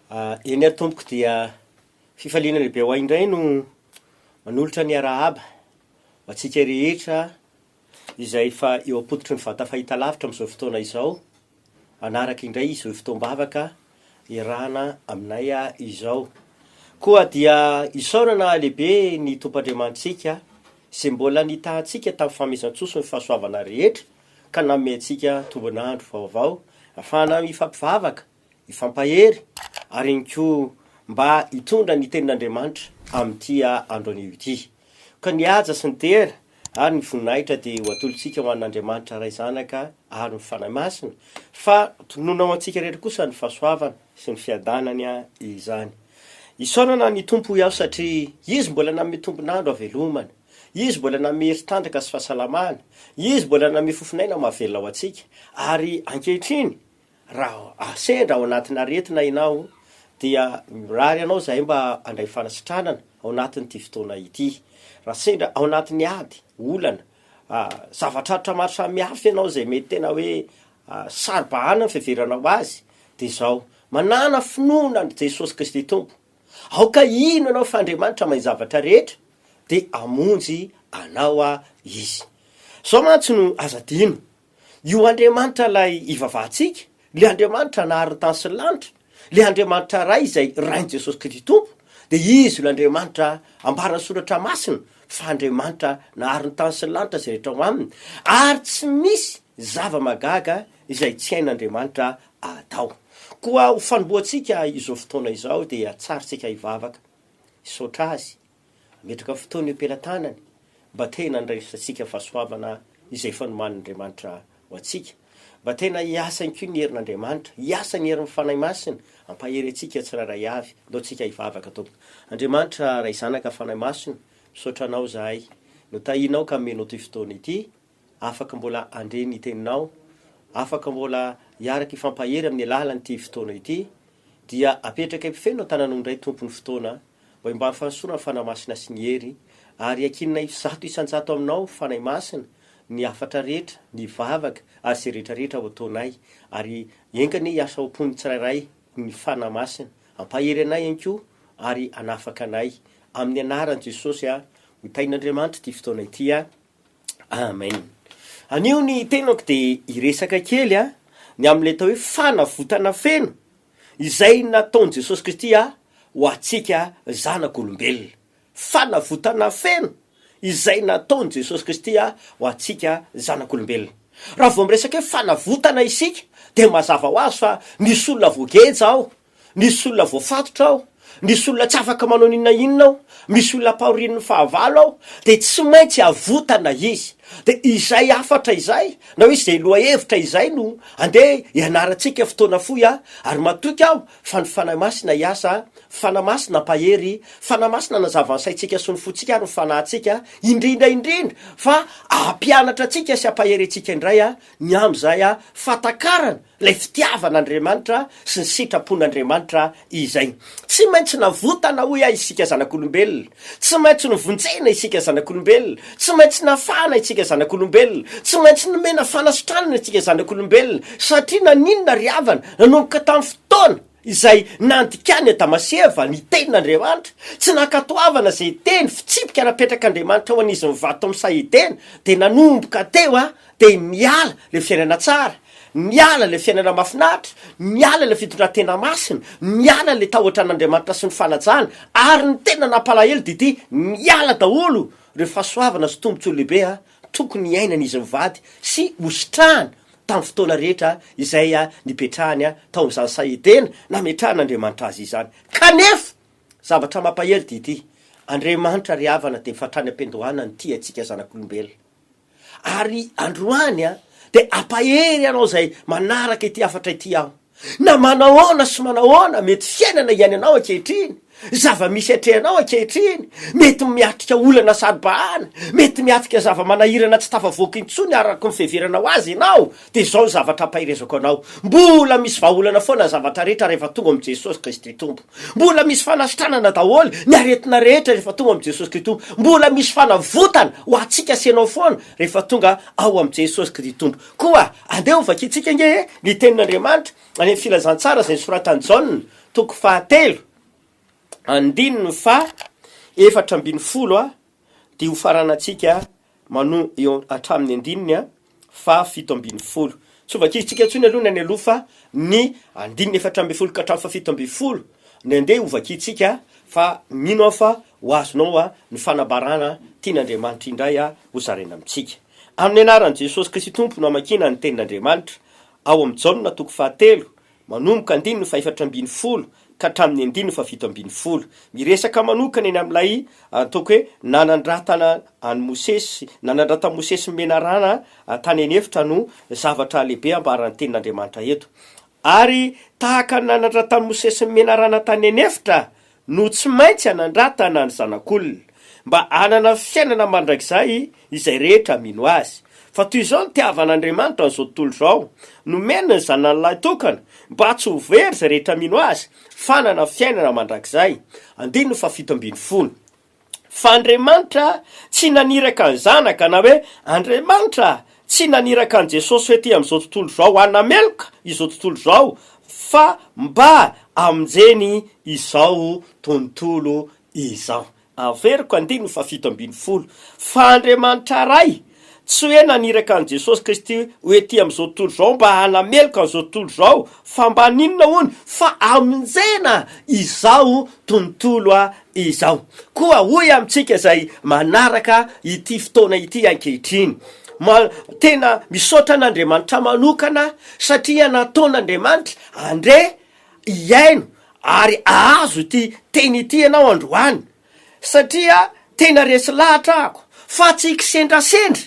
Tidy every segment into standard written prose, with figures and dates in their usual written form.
Eny ary tompoko dia fifaliana lehibe ho ahy indray no manolotra ny arahaba ho antsika rehetra izay efa eo am-pototry ny vata fahitalavitra amin'izao fotoana izao, hanaraka indray izao fotoam-bavaka iarahana aminay izao. Koa dia isaorana lehibe ny Tompo Andriamanitsika izay mbola nitaha antsika tamin'ny fanomezan-tsoa sy ny fahasoavana rehetra ka nanome antsika tombon'andro vaovao ahafahana mifampivavaka, hifampahery ary ihany koa mba hitondra ny tenin'Andriamanitra amin'ity andro anio ity. Ka ny haja sy ny dera ary ny voninahitra dia ho atolotsika ho an'Andriamanitra Ray Zanaka ary ny Fanahy Masina, fa tononina ho antsika rehetra kosa ny fahasoavana sy ny fiadanany izany. Isaorana ny Tompo hoy aho satria Izy mbola nanome tombon'andro havelomana, Izy mbola nanome hery tanjaka sy fahasalamana, Izy mbola nanome fofon'aina mahavelona ho antsika, ary ankehitriny Raha sendra ao anatina aretina ianao dia mirary anao izahay mba handray fanasitranana ao anatin'ity fotoana ity. Raha sendra ao anatin'ny ady, olana, zava-tsarotra maro samihafa ianao izay mety tena hoe saro-bahana ny fiheveranao azy dia izao, manàna finoana an'i Jesosy Kristy Tompo. Aoka hino ianao fa Andriamanitra mahay zavatra rehetra dia hamonjy anao Izy. Izao mantsy no aza adino, Io Andriamanitra ilay ivavahantsika, ilay Andriamanitra nahary ny tany sy ny lanitra, ilay Andriamanitra Ray izay Rain'i Jesosy Kristy Tompo, dia Izy ilay Andriamanitra ambaran'ny Soratra Masina fa Andriamanitra nahary ny tany sy ny lanitra izay rehetra ao aminy, ary tsy misy zava-mahagaga izay tsy hain'Andriamanitra atao. Koa ho fanombohantsika izao fotoana izao dia tsara isika hivavaka, hisaotra Azy, Hametraka fotoana eo am-pelatanany mba tena handraisantsika fahasoavana izay efa nomanin'Andriamanitra ho antsika. Mba tena hiasa ihany koa ny herin'Andriamanitra, hiasa ny herin'ny Fanahy Masina, hampahery antsika tsirairay avy. Ndao tsika hivavaka Tompoko. Andriamanitra Ray Zanaka Fanahy Masina, misaotra Anao izahay. Notahianao ka nomenao ity fotoana ity. Afaka mbola handre ny Teninao, afaka mbola hiaraka hifampahery amin'ny alalan'ity fotoana ity. Dia apetraka feno an-tananao indray Tompo ny fotoana. Mba eo ambany fanosoran'ny Fanahy Masina sy ny hery, ary ankininay 100% aminao, Fanahy Masina, ny hafatra rehetra, ny vavaka, ary izay rehetra rehetra ho ataonay. Ary enga anie hiasa ao am-pon'ny tsirairay ny Fanahy Masina. Hampahery anay ihany koa, ary hanafaka anay. Amin'ny anaran'i Jesosy aho, ho tahin'Andriamanitra ity fotoana ity aho. Amen. Anio ny tenako dia hiresaka kely ny amin'ilay atao hoe fanavotana feno. Izay nataon'i Jesosy Kristy ho antsika zanak'olombelona. Fanavotana feno izay nataon'i Jesosy Kristy ho antsika zanak'olombelona. Raha vao miresaka hoe fanavotana isika dia mazava ho azy fa nisy olona voageja ao, nisy olona voafatotra ao, nisy olona tsy afaka manao n'inona inona ao, misy olona ampahorian'ny fahavalo ao, dia tsy maintsy avotana izy. Dia izay hafatra izay na hoe izay lohahevitra izay no andeha hianarantsika fotoana fohy a, ary matoky aho fa ny Fanahy Masina hiasa, Fanahy Masina hampahery, Fanahy Masina hanazava ny saintsika sy ny fontsika ary ny fanahintsika, indrindra indrindra fa hampianatra antsika sy hampahery antsika indray ny amin'izay fahatakarana ilay fitiavan'Andriamanitra sy ny sitrapon'Andriamanitra izay. Tsy maintsy navotana hoy aho isika zanak'olombelona, tsy maintsy novonjena isika zanak'olombelona, tsy maintsy nafahana isika zanak'olombelona, tsy maintsy nomena fanasitranana isika zanak'olombelona, satria naninona ry havana, nanomboka tamin'ny fotoana izay nandikany Adama sy Eva ny tenin'Andriamanitra, tsy nankatoavana izay teny fitsipika napetrak'Andriamanitra ho an'izy mivady tao amin'ny saha Edena, dia nanomboka teo dia niala ilay fiainana tsara, niala ilay fiainana mahafinaritra, niala ilay fitondran-tena masina, niala ilay tahotra an'Andriamanitra sy ny fanajana, ary ny tena nampalahelo dia ity, niala daholo ireo fahasoavana sy tombontsoa lehibe tokony hiainan'izy mivady sy hositrahany tamin'ny fotoana rehetra izay nipetrahany tao amin'izany saha Edena nametrahan'Andriamanitra azy izany. Kanefa, zavatra mampahery dia ity, Andriamanitra ry havana dia efa hatrany am-piandohana nitia antsika zanak'olombelona. Ary androany an, dia hampahery anao izay manaraka ity hafatra ity aho. Na manahoana sy manahoana mety fiainana iainanao ankehitriny, Zava-misy atrehanao ankehitriny, mety miatrika olana saro-bahana, mety miatrika zava-manahirana tsy tafavoaka intsony araka ny fiheveranao azy ianao, dia izao ny zavatra ampaherezako anao, mbola misy vahaolana foana ny zavatra rehetra rehefa tonga ao amin'i Jesosy Kristy Tompo. Mbola misy fanasitranana daholo ny aretina rehetra rehefa tonga amin'i Jesosy Kristy Tompo. Mbola misy fanavotana ho antsika sy ianao foana rehefa tonga ao amin'i Jesosy Kristy Tompo. Koa andeha ho vakintsika ange ny tenin'Andriamanitra any amin'ny filazantsara izay nosoratan'i Jaona, toko fahatelo, andininy faha 14 a, dia ho faranantsika mano eo hatramin'ny andininy a faha 17. Tsy ho vakintsika intsony aloha ny any aloha fa ny andininy 14 ka hatramin'ny faha 17 ny andeha ho vakintsika fa mino aho fa ho azonao a ny fanambarana tian'Andriamanitra indray a ho zaraina amintsika. Amin'ny anaran'i Jesosy Kristy Tompo no amakiana ny tenin'Andriamanitra ao amin'ny Jaona toko fahatelo Manomboka andininy fahefatra ambinifolo ka hatramin'ny andininy fahafito ambinifolo. Miresaka manokana eny amin'ilay ataoko hoe nanandratana an'i Mosesy, nanandratan'i Mosesy ny menarana tany an'efitra no zavatra lehibe ambaran'ny tenin'Andriamanitra eto. Ary tahaka ny nanandratan'i Mosesy ny menarana tany an'efitra no tsy maintsy hanandratana ny Zanak'olona, mba hanana fiainana mandrakizay izay rehetra mino Azy. Fa toy izao nitiavan'Andriamanitra an'izao tontolo izao, nomeny ny Zanany lahitokana, mba tsy ho very izay rehetra mino Azy, fa hanana fiainana mandrakizay. Andininy fahafito ambinifolo. Fa Andriamanitra tsy naniraka ny Zanaka, na hoe Andriamanitra tsy naniraka an'i Jesosy ho ety amin'izao tontolo izao hanameloka izao tontolo izao, fa mba hamonjeny izao tontolo izao. Averiko andininy fahafito ambinifolo, fa Andriamanitra Ray tsy hoe naniraka an'i Jesosy Kristy ho ety amin'izao tontolo izao mba hanameloka an'izao tontolo izao, fa mba haninona hono? Fa hamonjena izao tontolo izao. Koa hoy amintsika izay manaraka ity fotoana ity ankehitriny, ma, tena misaotra an'Andriamanitra manokana satria nataon'Andriamanitra handre, hihaino ary hahazo ity teny ity ianao androany, satria tena resy lahatra ahako fa tsy kisendrasendra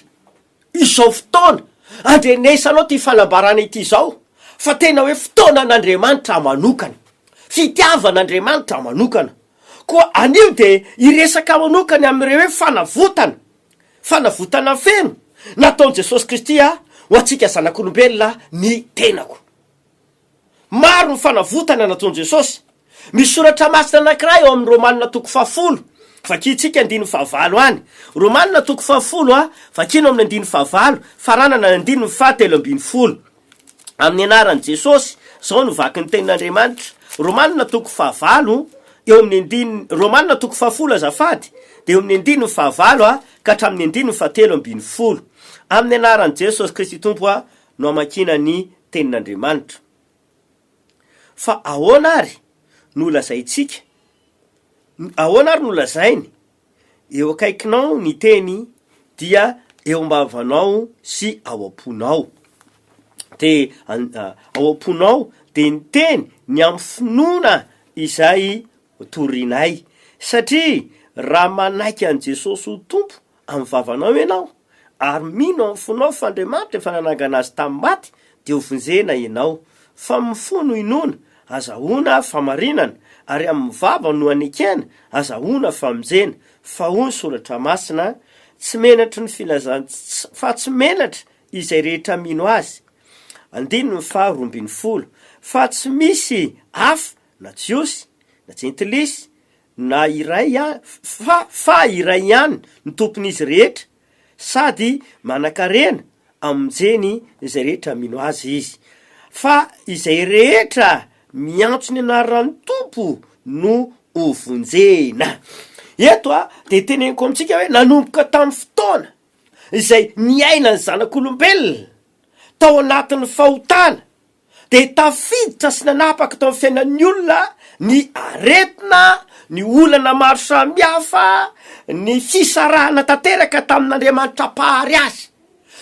izao fotoana andrenesanao ity fanambarana ity izao fa tena hoe fotoanan'Andriamanitra manokana, fitiavan'Andriamanitra manokana. Koa anio dia hiresaka manokana amin'ireo hoe fanavotana, fanavotana feno nataon'i Jesosy Kristy ho antsika zanak'olombelona ny tenako. Maro ny fanavotana nataon'i Jesosy. Misy soratra masina anankiray ao amin'ny Romana toko fahafolo, vakintsika andininy fahavalo any. Romana toko fahafolo, vakina ao amin'ny andininy fahavalo, faranana ny andininy fahatelo ambinifolo. Amin'ny anaran'i Jesosy, izao no vakin'ny tenin'Andriamanitra. Romana toko fahavalo, eo amin'ny andininy, Romana toko fahafolo azafady, dia eo amin'ny andininy fahavalo ka hatramin'ny andininy fahatelo ambinifolo. Amin'ny anaran'i Jesosy Kristy Tompo no amakiana ny Tenin'Andriamanitra. Fa ahoana àry no lazaintsika? Ahoana àry no lazainy? Eo akaikinao ny teny, dia eo am-bavanao sy ao am-ponao. Dia ao am-ponao, dia ny teny ny amin'ny finoana izay torinay. Satria raha manaiky an'i Jesosy ho Tompo amin'ny vavanao ianao, ary mino amin'ny fonao fa Andriamanitra efa nanangana azy tamin'ny maty, dia ho vonjena ianao. Fa amin'ny fo no inoana, azahoana fahamarinana, ary amin'ny vava no anekena, azahoana famonjena. Fa hoy ny Soratra Masina, Tsy menatry ny filazan-, fa tsy menatra izay rehetra mino Azy. Andininy faha 12. Fa tsy misy hafa na Jiosy, na Jentilisa, na iray ihany, fa fa iray ihany ny Tompon'izy rehetra, sady manan-karena amonjeny izay rehetra mino Azy Izy. Fa izay rehetra miantso ny anaran'ny Tompo no hovonjena. Eto a, dia teneniko amintsika hoe nanomboka tamin'ny fotoana izay niainan'ny zanak'olombelona tao anatin'ny fahotana, dia tafiditra sy nanapaka tao amin'ny fiainan'ny olona ny aretina, ny olana maro samihafa, ny fisarahana tanteraka tamin'Andriamanitra Mpahary azy.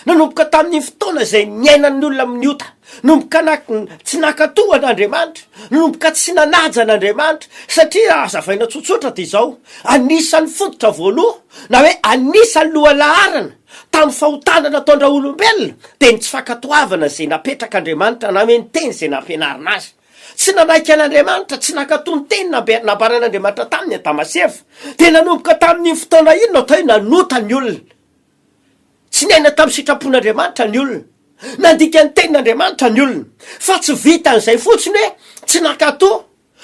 Nanomboka tamin'iny fotoana izay niainan'ny olona amin'ny ota, nanomboka na- tsy nankatò an'Andriamanitra, nanomboka tsy nanaja an'Andriamanitra, satria raha hazavaina tsotsotra dia izao, anisan'ny fototra voaloha na hoe anisan'ny lohalaharana Tamin'ny fahotana nataon-draolombelona dia ny tsy fankatoavana izay napetrak'Andriamanitra na hoe ny teny izay nampianarina azy. Tsy nanaiky an'Andriamanitra, tsy nankatò ny teny nambe- nambaran'Andriamanitra taminy Adama sy Eva. Dia nanomboka tamin'iny fotoana iny no atao hoe nanota ny olona. Tsy niaina tamin'ny sitrapon'Andriamanitra ny olona. Nandika ny tenin'Andriamanitra ny olona. Fa tsy vitan'izay fotsiny hoe tsy nankatò,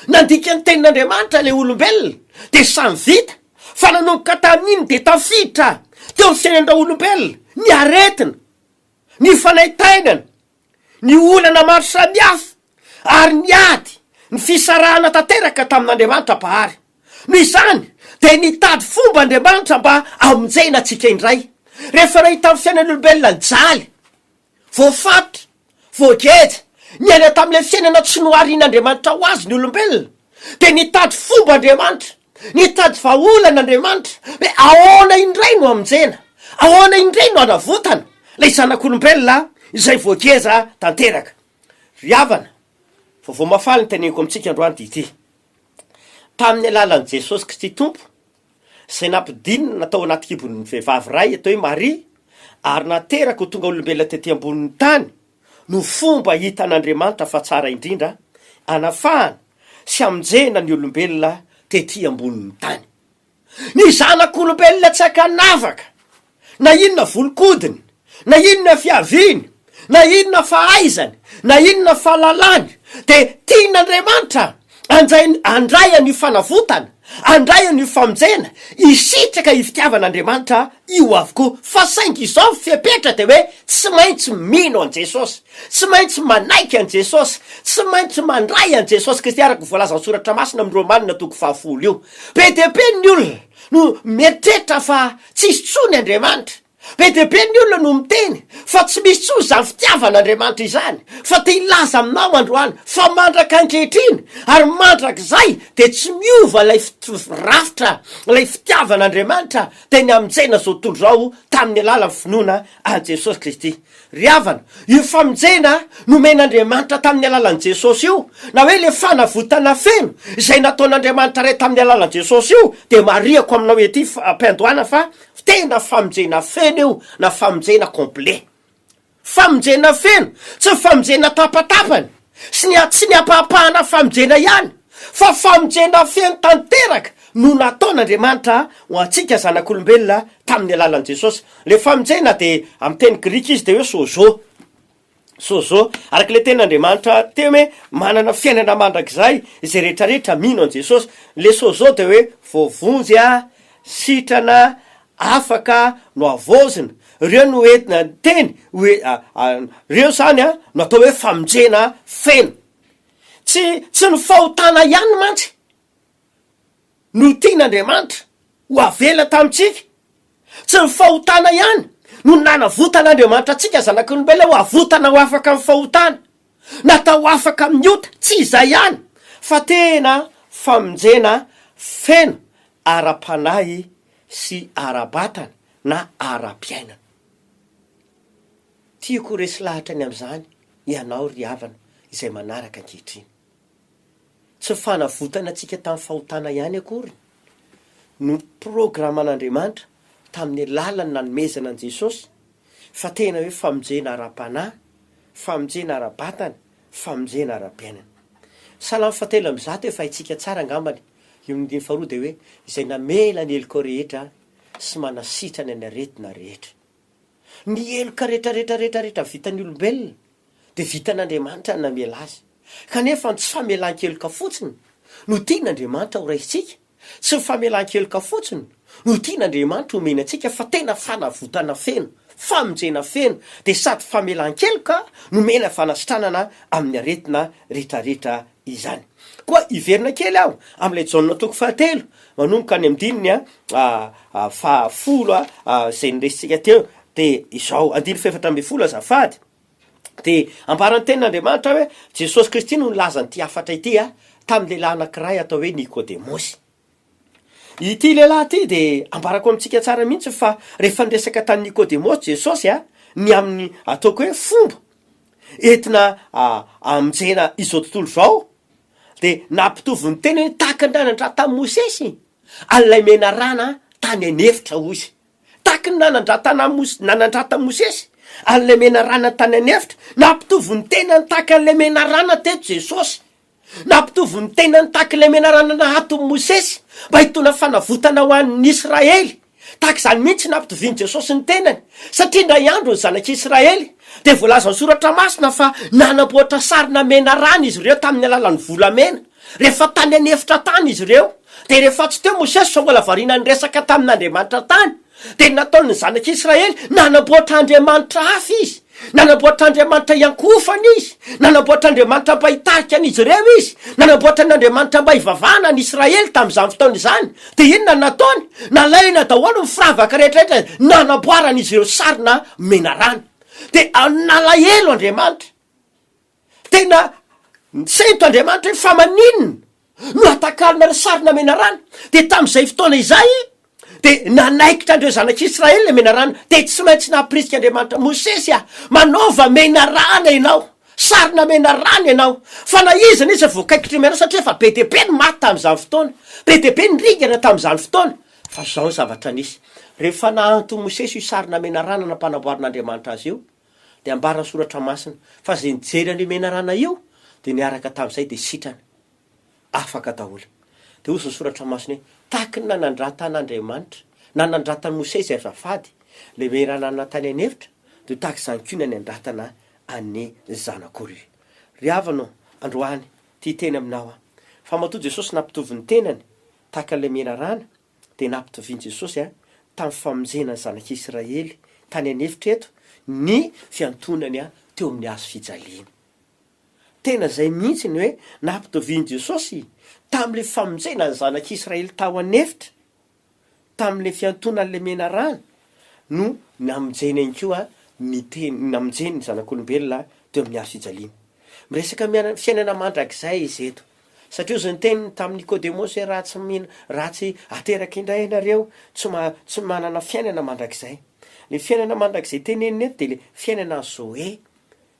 nandika ny tenin'Andriamanitra ilay olombelona, dia samy vita. Fa nanomboka tamin'iny dia tafiditra teo amin'ny fiainan-draolombelona ny aretina, ny fanaintainana, ny olana maro samihafa ary ny ady, ny fisarahana tanteraka tamin'Andriamanitra Mpahary. Noho izany, dia nitady fomba Andriamanitra mba hamonjena antsika indray. Rehefa nahita ny fiainan'olombelona nijaly, voafatotra, voageja, niaina tamin'ilay fiainana tsy noharian'Andriamanitra ho azy ny olombelona, dia nitady fomba Andriamanitra, nitady vahaolana Andriamanitra hoe ahoana indray no hamonjena, ahoana indray no hanavotana ilay zanak'olombelona izay voageja tanteraka. Ry havana, vaovao mahafaly ny teneniko amintsika androany dia ity, Tamin'ny alalan'i Jesosy Kristy Tompo, izay nampidinina tao anaty kibon'ny vehivavy iray atao hoe Maria, ary nateraka ho tonga olombelona tety ambonin'ny tany, no fomba hitan'Andriamanitra fa tsara indrindra hanafahana sy hamonjena ny olombelona tety ambonin'ny tany. Ny zanak'olombelona tsy ankanavaka, na inona volon-kodiny, na inona fiaviany, na inona fahaizany, na inona fahalalany, dia tian'Andriamanitra handray handray an'io fanavotana, handray an'io famonjena, hisitraka io fitiavan'Andriamanitra io avokoa. Fa saingy izao ny fepetra dia hoe tsy maintsy mino an'i Jesosy, tsy maintsy manaiky an'i Jesosy, tsy maintsy mandray an'i Jesosy Kristy araka ny voalazan'ny Soratra Masina amin'ny Romanina toko fahafolo io. Be dia be ny olona no mieritreritra fa tsisy intsony Andriamanitra. Be dia be ny olona no miteny fa tsy misy intsony izany fitiavan'Andriamanitra izany, fa te hilaza aminao androany fa mandraka ankehitriny ary mandrakizay dia tsy miova ilay rafitra, ilay fitiavan'Andriamanitra dia ny hamonjena izao tontolo izao tamin'ny alalan'ny finoana an'i Jesosy Kristy. Ry havana, io famonjena nomen'Andriamanitra tamin'ny alalan'i Jesosy io, na hoe ilay fanavotana feno izay nataon'Andriamanitra Ray tamin'ny alalan'i Jesosy io, dia marihako aminao ety am-piandohana fa tena famonjena feno io, na famonjena complet. Famonjena feno, tsy famonjena tapatapany, sy ny tsy ny ampahapahana famonjena ihany, fa famonjena feno tanteraka no nataon'Andriamanitra ho antsika zanak'olombelona tamin'ny alalan'i Jesosy. Ilay famonjena dia amin'ny teny grika izy dia hoe sozo. Sozo. Araka ilay tenin'Andriamanitra teo hoe manana fiainana mandrakizay izay rehetrarehetra mino an'i Jesosy. Ilay sozo dia hoe voavonjy, sitrana, afaka, nohavaozina. Ireo no entina teny hoe ireo izany no atao hoe famonjena feno. Tsy tsy ny fahotana ihany mantsy no tian'Andriamanitra ho avela tamintsika. Tsy ny fahotana ihany no nanavotan'Andriamanitra antsika zanak'olombelona ho avotana ho afaka amin'ny fahotana, natao ho afaka amin'ny ota, tsy izay ihany fa tena famonjena feno ara-panahy sy ara-batana na ara-piainana. Tiako ho resy lahatra ny amin'izany ianao ry havana izay manaraka ankehitriny. Tsy fanavotana antsika tamin'ny fahotana ihany akory no programan'Andriamanitra tamin'ny alalan'ny nanomezana an'i Jesosy fa tena hoe famonjena ara-panahy, famonjena ara-batana, famonjena ara-piainana. Salamo fahatelo 103 efa haintsika tsara angambany, eo amin'ny andininy faharoa dia hoe izay namela ny helokao rehetra sy manasitrana ny aretina rehetra. Ny heloka rehetra rehetra rehetra rehetra vitan'ny olombelona dia vitan'Andriamanitra ny namela azy. Kanefa ny tsy famelan-keloka fotsiny no tian'Andriamanitra ho raisintsika, tsy ny famelan-keloka fotsiny no tian'Andriamanitra homeny antsika fa tena fanavotana feno, famonjena feno, dia sady famelan-keloka nomena fanasitranana amin'ny aretina rehetrarehetra izany. Koa hiverina kely aho amin'ilay Jaona toko fahatelo, manomboka any amin'ny andininy fahafolo izay noresintsika teo, dia izao, andininy fahefatra ambinifolo azafady. Dia ambaran'ny tenin'Andriamanitra hoe Jesosy Kristy no nilaza an'ity hafatra ity tamin'ny lehilahy anankiray atao hoe Nikodemosy. Ity lehilahy ity dia ambarako amintsika tsara mihitsy fa rehefa niresaka tamin'i Nikodemosy Jesosy ny amin'ny ataoko hoe fomba entina hamonjena izao tontolo izao dia nampitovy ny tenany hoe tahaka ny nanandratan'i Mosesy an'ilay menarana tany an'efitra hoy izy. Tahaky ny nanandratana Mos- nanandratan'i Mosesy an'ilay menarana tany an'efitra, nampitovy ny tenany tahaka an'ilay menarana teto Jesosy. Nampitovy ny tenany tahaka ilay menarana nahaton'i Mosesy mba hitondra fanavotana ho an'ny Israely. Tahaka izany mihitsy nampitovian'i Jesosy ny tenany, satria indray andro ny zanak'Israely dia voalazan'ny Soratra Masina fa nanamboatra sarina menarana izy ireo tamin'ny alalan'ny volamena. Rehefa tany an'efitra tany izy ireo, dia rehefa tsy teo Mosesy sao mbola variana niresaka tamin'Andriamanitra tany, dia nataon'ny zanak'Israely nanamboatra andriamanitra hafa izy. Nanamboatra andriamanitra hiankohofana izy. Nanamboatra andriamanitra mba hitarika an'izy ireo izy. Nanamboatra ny andriamanitra mba hivavahana ny Israely tamin'izany fotoana izany. Dia inona no nataony? Nalaina daholo ny firavaka rehetra rehetra nanamboaran'izy ireo sarina menarana. Dia nalahelo Andriamanitra. Tena nisento Andriamanitra hoe fa maninona no atakalona ny sarina menarana? Dia tamin'izay fotoana izay dia nanaikitra an'ireo zanak'Israely ilay menarana, dia tsy maintsy nampirisika Andriamanitra, Mosesy a, manaova menarana ianao, sarina menarana ianao, fa na iza na iza voakaikitry ny menarana, satria efa be dia be ny maty tamin'izany fotoana, be dia be ny ringana tamin'izany fotoana, fa izao ny zavatra nisy, rehefa nahanton'i Mosesy io sarina menarana nampanamboarin'Andriamanitra azy io, dia ambaran'ny Soratra Masina fa izay nijery an'io menarana io dia niaraka tamin'izay dia sitrana. Afaka daholo. Dia hozy ny Soratra Masina hoe, Tahaky ny nanandratan'Andriamanitra, nanandratan'i Mosesy azafady, ilay menarana tany an'efitra, dia ho tahaka izany koa ny nanandratana an'ny Zanak'olona. Ry havana ô, androany, te hiteny aminao aho, fa matoa Jesosy nampitovy ny tenany tahaka an'ilay menarana, dia nampitovian'i Jesosy tamin'ny famonjena ny zanak'Israely tany an'efitra eto ny fiantonany teo amin'ny hazo fijaliana. Tena izay mihitsy ny hoe nampitovian'i Jesosy tamin'ilay famonjena ny zanak'Israely tao an'efitra, tamin'ilay fiantonan'ilay menarana no namonjeny ihany koa ny teny, namonjeny ny zanak'olombelona teo amin'ny hazo fijaliana. Miresaka fiainana mandrakizay izy eto. Satria hozy ny teniny tamin'i Nikodemosy hoe raha tsy mino, raha tsy ateraka indray ianareo, tsy ma, tsy manana fiainana mandrakizay. Le fiainana mandrakizay teneniny eto dia le fiainana Zoe,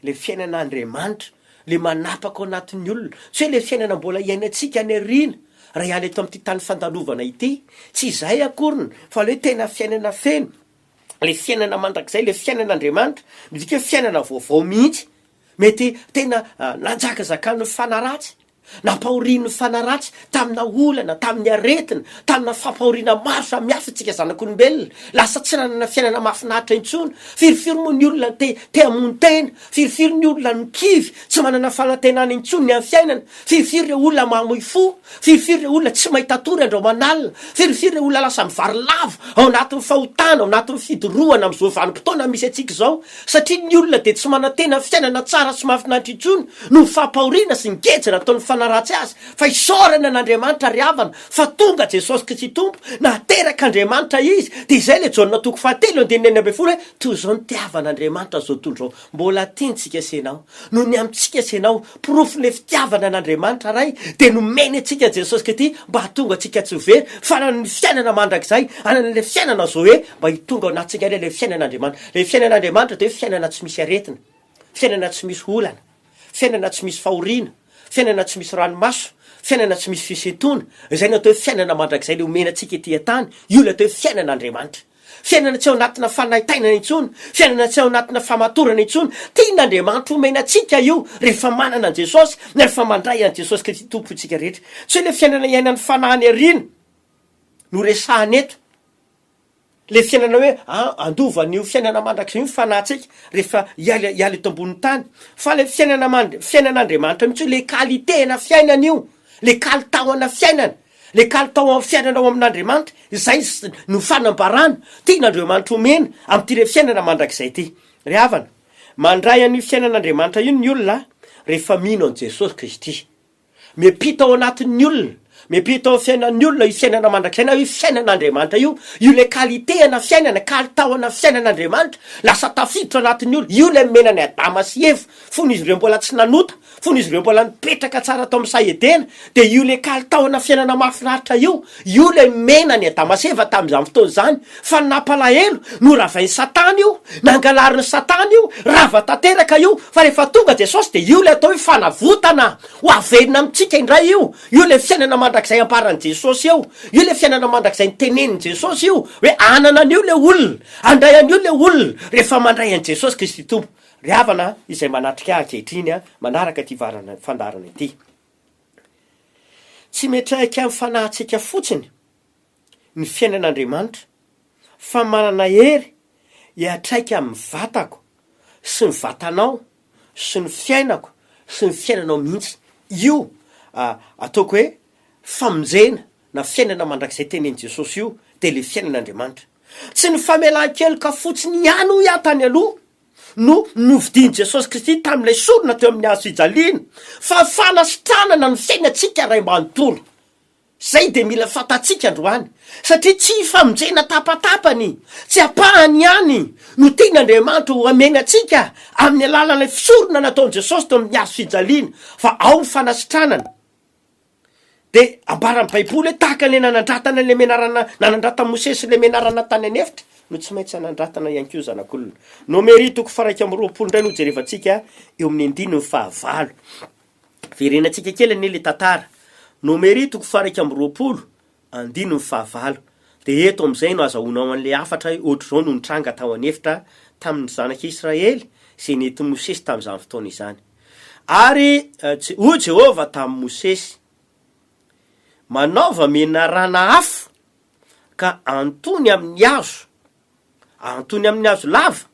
le fiainana Andriamanitra, le manapaka ao anatin'ny olona. Tsy hoe le fiainana mbola iainantsika any aoriana, raha hiala eto amin'ity tany fandalovana ity. Tsy izay akoriny, fa le hoe tena fiainana feno, le fiainana mandrakizay, le fiainan'Andriamanitra, midika hoe fiainana vaovao mihitsy. Mety tena nanjakazakan'ny fanahy ratsy, nampahorian'ny fanahy ratsy tamina olana, tamin'ny aretina, tamina fampahoriana maro samihafa isika zanak'olombelona. Lasa tsy nanana fiainana mahafinaritra intsony. Firifiry moa ny olona te te hamono tena, firifiry ny olona no kivy, tsy manana fanantenana intsony ny amin'ny fiainana, firifiry ireo olona mamoy fo. Firifiry ireo olona tsy mahita tory andro aman'alina? Firifiry ireo olona lasa mivarilavo ao anatin'ny fahotana, ao anatin'ny fidorohana amin'izao vanim-potoana misy antsika izao? Satria ny olona dia tsy manantena fiainana tsara sy mahafinaritra intsony noho ny fampahoriana sy ny geja nataon'ny fanahy ratsy azy. Fa isaorana an'Andriamanitra ry havana fa tonga Jesosy Kristy Tompo, nateraka Andriamanitra Izy. Dia izay ilay Jaona toko fahatelo andininy 16 hoe, Toy izao nitiavan'Andriamanitra izao tontolo izao. Mbola tiantsika sy ianao. Noho ny amintsika sy ianao, porofon'ilay fitiavana an'Andriamanitra Ray, dia nomeny antsika Jesosy Kristy mba hahatonga antsika tsy ho very, fa hanana ny fiainana mandrakizay, hanana ilay fiainana Zoe, mba hitonga ao anatintsika indray ilay fiainan'Andriamanitra. Ilay fiainan'Andriamanitra dia hoe fiainana tsy misy aretina, fiainana tsy misy olana, fiainana tsy misy fahoriana, fiainana tsy misy ranomaso, fiainana tsy misy fisentoana, izay no atao hoe fiainana mandrakizay ilay omena antsika ety an-tany, io ilay atao hoe fiainan'Andriamanitra. Fiainana tsy ao anatina fanaintainana intsony, fiainana tsy ao anatina famatorana intsony. Tian'Andriamanitra homena antsika io rehefa manana an'i Jesosy, rehefa mandray an'i Jesosy Kristy Tompo isika rehetra. Tsy hoe ilay fiainana iainan'ny fanahy any aoriana no resahana eto. Ilay fiainana hoe handova an'io fiainana mandrakizay io ny fanahintsika rehefa hiala hiala eto ambonin'ny tany. Fa ilay fiainana mand- fiainan'Andriamanitra mihitsy hoe ilay qualité-na fiainana io, ilay kalitaona fiainana. Le kalitao amin'ny fiainana ao amin'Andriamanitra, izay no fanambarana tian'Andriamanitra omena amin'ity le fiainana mandrakizay ity. Ry havana, mandray an'io fiainan'Andriamanitra io ny olona rehefa mino an'i Jesosy Kristy. Miampita ao anatin'ny olona, miampita ao amin'ny fiainan'ny olona io fiainana mandrakizay na io fiainan'Andriamanitra io, io le qualité ana fiainana, kalitao ana fiainan'Andriamanitra, lasa tafiditra ao anatin'ny olona, io le nomena an'i Adama sy Eva fony izy ireo mbola tsy nanota. Fony izy ireo mbola nipetraka tsara tao amin'ny saha Edena, dia io ilay kalitaona fiainana mahafinaritra io, io ilay nomena an'i Adama sy Eva tamin'izany fotoana izany. Fa ny nampalahelo, noravain'i Satana io, nangalarin'i Satana io, rava tanteraka io. Fa rehefa tonga Jesosy dia io ilay atao hoe fanavotana, ho averina amintsika indray io. Io ilay fiainana mandrakizay ambaran'i Jesosy eo, io ilay fiainana mandrakizay notenenin'i Jesosy io, hoe hanana an'io ilay olona, handray an'io ilay olona, rehefa mandray an'i Jesosy Kristy Tompo. Ry havana izay manatrika ahy ankehitriny manaraka ity fandaharana ity. Tsy miantraika amin'ny fanahintsika fotsiny ny fiainan'Andriamanitra fa manana hery hiantraika amin'ny vatako sy ny vatanao sy ny fiainako sy ny fiainanao mihitsy. Io ataoko hoe famonjena na fiainana mandrakizay tenenin'i Jesosy io dia ilay fiainan'Andriamanitra. Tsy ny famelan-keloka fotsiny ihany hoy aho tany aloha no novidian'i Jesosy Kristy tamin'ilay sorona teo amin'ny hazo fijaliana fa fanasitranana ny fiainantsika ray manontolo. Izay dia mila fantatsika androany satria tsy famonjena tapatapany, tsy ampahany ihany no tian'Andriamanitra ho amena antsika amin'ny alalan'ilay fisorona nataon'i Jesosy teo amin'ny hazo fijaliana fa ao ny fanasitranana. Dia ambaran'ny Baiboly hoe tahaka ilay nanandratana ilay menarana, nanandratan'i Mosesy ilay menarana tany an'efitra, no tsy maintsy hanandratana ihany koa zanak'olona. Nomery toko faha-21 indray no jerevantsika eo amin'ny andininy fahavalo. Verenantsika kely anie ilay tantara. Nomery toko faha-21, andininy fahavalo. Dia eto amin'izay no azahoanao an'ilay hafatra hoe ohatr'izao no nitranga tao an'efitra tamin'ny zanak'Israely izay nentin'i Mosesy tamin'izany fotoana izany. Ary hoy Jehovah tamin'i Mosesy, Manaova menarana afo, ka antony amin'ny hazo, antony amin'ny hazo lava,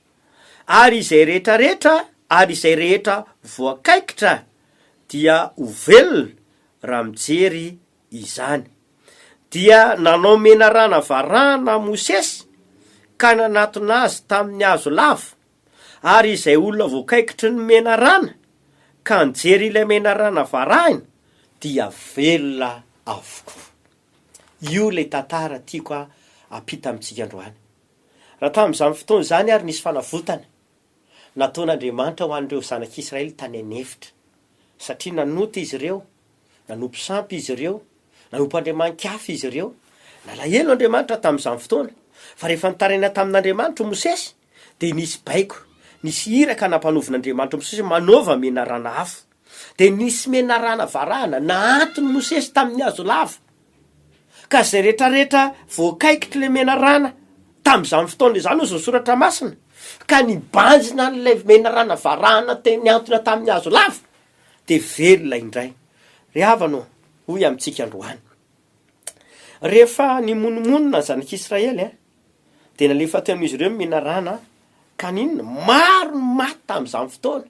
ary izay rehetra rehetra ary izay rehetra voakaikitra dia ho velona raha mijery izany. Dia nanao menarana varahana Mosesy ka nanatona azy tamin'ny hazo lava, Ary izay olona voakaikitry ny menarana ka nijery ilay menarana varahina dia velona avokoa. Io ilay tantara tiako hampita amintsika androany. Raha tamin'izany fotoana izany ary nisy fanavotana nataon'Andriamanitra ho an'ireo zanak'Israely tany an'efitra, satria nanota izy ireo, nanompo sampy izy ireo, nanompo andriamani-kafa izy ireo. Nalahelo Andriamanitra tamin'izany fotoana, fa rehefa nitaraina tamin'Andriamanitra Mosesy, Dia nisy baiko, nisy iraka nampanovin'Andriamanitra Mosesy hoe, Manaova menarana afo. Dia nisy menarana varahana nahanton'i Mosesy tamin'ny hazo lava. Ka izay rehetrarehetra voakaikitr'ilay menarana tamin'izany fotoana izany, hozy ny Soratra Masina, ka nibanjina an'ilay menarana varahana te- nihantona tamin'ny hazo lava, dia velona indray. Ry havana ô, hoy amintsika androany, rehefa nimonomonona ny zanak'Israely, Dia nalefa teo amin'izy ireo ny menarana, ka n'inona? Maro ny maty tamin'izany fotoana,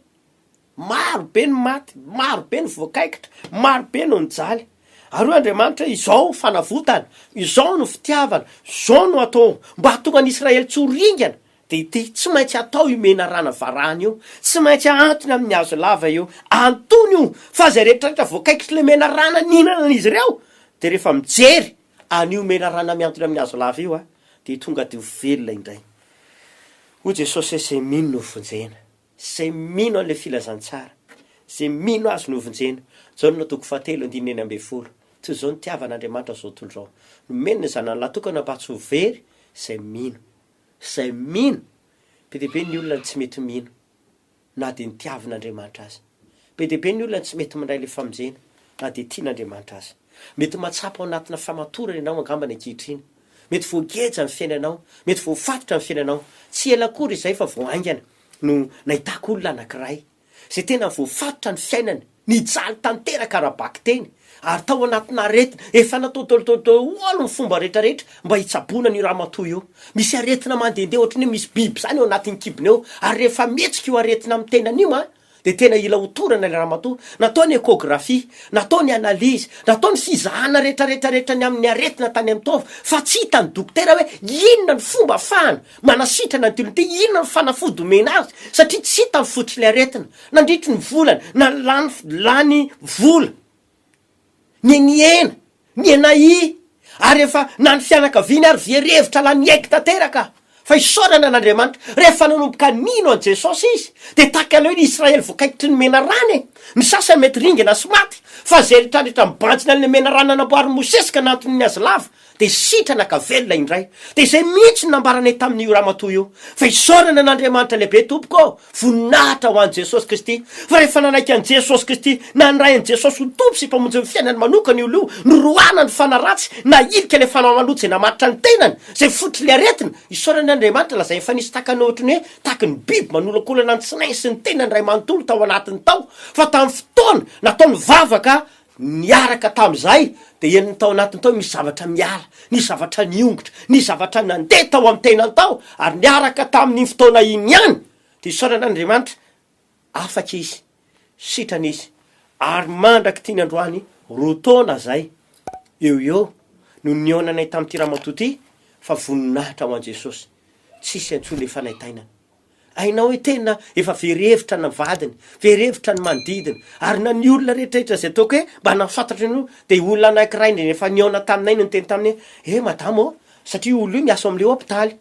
maro be ny maty, maro be ny voakaikitra, maro be no nijaly. Ary hoy Andriamanitra hoe, izao fanavotana, izao no fitiavana, izao no atao mba hahatonga an'i Israely tsy ho ringana, dia ity, tsy maintsy atao io menarana varahana io, tsy maintsy ahantona amin'ny hazo lava io, antony io, fa izay rehetra rehetra voakaikitr'ilay menarana nihinana an'izy ireo, dia rehefa mijery An'io menarana mihantona amin'ny hazo lava io dia tonga dia ho velona indray. Hoy Jesosy hoe izay mino no vonjena. Izay mino an'ilay filazantsara, izay mino Azy no vonjena. Jaona toko fahatelo andininy 16. Toy izao nitiavan'Andriamanitra izao tontolo izao. Nomeny ny Zanany lahy tokana mba tsy ho very izay mino. Izay mino. Be dia be ny olona no tsy mety mino. na dia nitiavin'Andriamanitra aza. Be dia be ny olona tsy mety mandray ilay famonjena na dia tian'Andriamanitra aza. Mety mahatsapa ao anatina famatorana ianao angambany ankehitriny. Mety voageja ny fiainanao, mety voafatotra ny fiainanao. Tsy ela akory izay fa vao haingana no nahitako olona anankiray izay tena voafatotra ny fiainany. Nijaly tanteraka ara-bakiteny ary tao anatina aretina efa natao daholo ny fomba rehetrarehetra mba hitsaboana an'io ramatoa io. Misy aretina mandehandeha ohatran'ny hoe misy biby izany ao anatin'ny kibony ao ary rehefa mihetsika io aretina amin'ny tenany io an, dia tena hila hotorana ilay ramatoa. Natao ny échographie, natao ny analyse, natao ny fizahana rehetrarehetra rehetra ny amin'ny aretina tany amin'ny taova fa tsy hitan'ny dokotera hoe inona ny fomba afahana manasitrana an'ity olona ity, inona ny fanafody omena azy satria tsy hita ny fototr'ilay aretina. Nandritry ny volana, na lany lany vola, ny nihena, ny nahia, ary efa na ny fianakaviany ary very hevitra lany niaiky tanteraka fa isaorana an'Andriamanitra, rehefa nanomboka nino an'i Jesosy izy, dia tahaka ilay hoe ny Israely voakaikitry ny menarana e! Ny sasany mety ringana sy maty, fa izay rehetra rehetra mibanjina an'ilay menarana namboarin'i Mosesy ka nantony ny hazo lava, dia sitrana ka velona indray. Dia izay mihitsy no nambaranay tamin'io ramatoa io, fa isaorana an'Andriamanitra lehibe tompoko ô, voninahitra ho an'i Jesosy Kristy, fa rehefa nanaiky an'i Jesosy Kristy, nandray an'i Jesosy ho Tompo sy Mpamonjy ny fiainany manokana io olona io, noroahana ny fanahy ratsy, nahilika ilay fanahy maloto izay namatotra ny tenany, izay fototry ny aretina, isaorana an'Andriamanitra, lazainy fa nisy takany ohatry ny hoe tahaky ny biby manolakolana ny tsinainy sy ny tenany iray manontolo tao anatiny tao, fa tamin'ny fotoana nataony vavaka. Niaraka tamin'izay dia henony tao anatiny tao misy zavatra miala, nisy zavatra niongotra, nisy zavatra nandeha tao amin'ny tenany tao, ary niaraka tamin'iny fotoana iny ihany dia isaorana an'Andriamanitra, afaka izy, sitrana izy, ary mandrak'ity ny androany, roa taona izay eo ho eo no nihaonanay tamin'ity ramatoa ity, fa voninahitra ho an'i Jesosy, tsisy intsony ilay fanaintainana. Hainao hoe tena efa very hevitra ny vadiny, very hevitra ny manodidina, ary na ny olona rehetrarehetra izay ataoko hoe mba nahafantatra an'io dia olona anankiray indray efa nihaona taminay no niteny taminy hoe, eh madama ô, satria io olona io miasa ao amin'ilay hopitaly,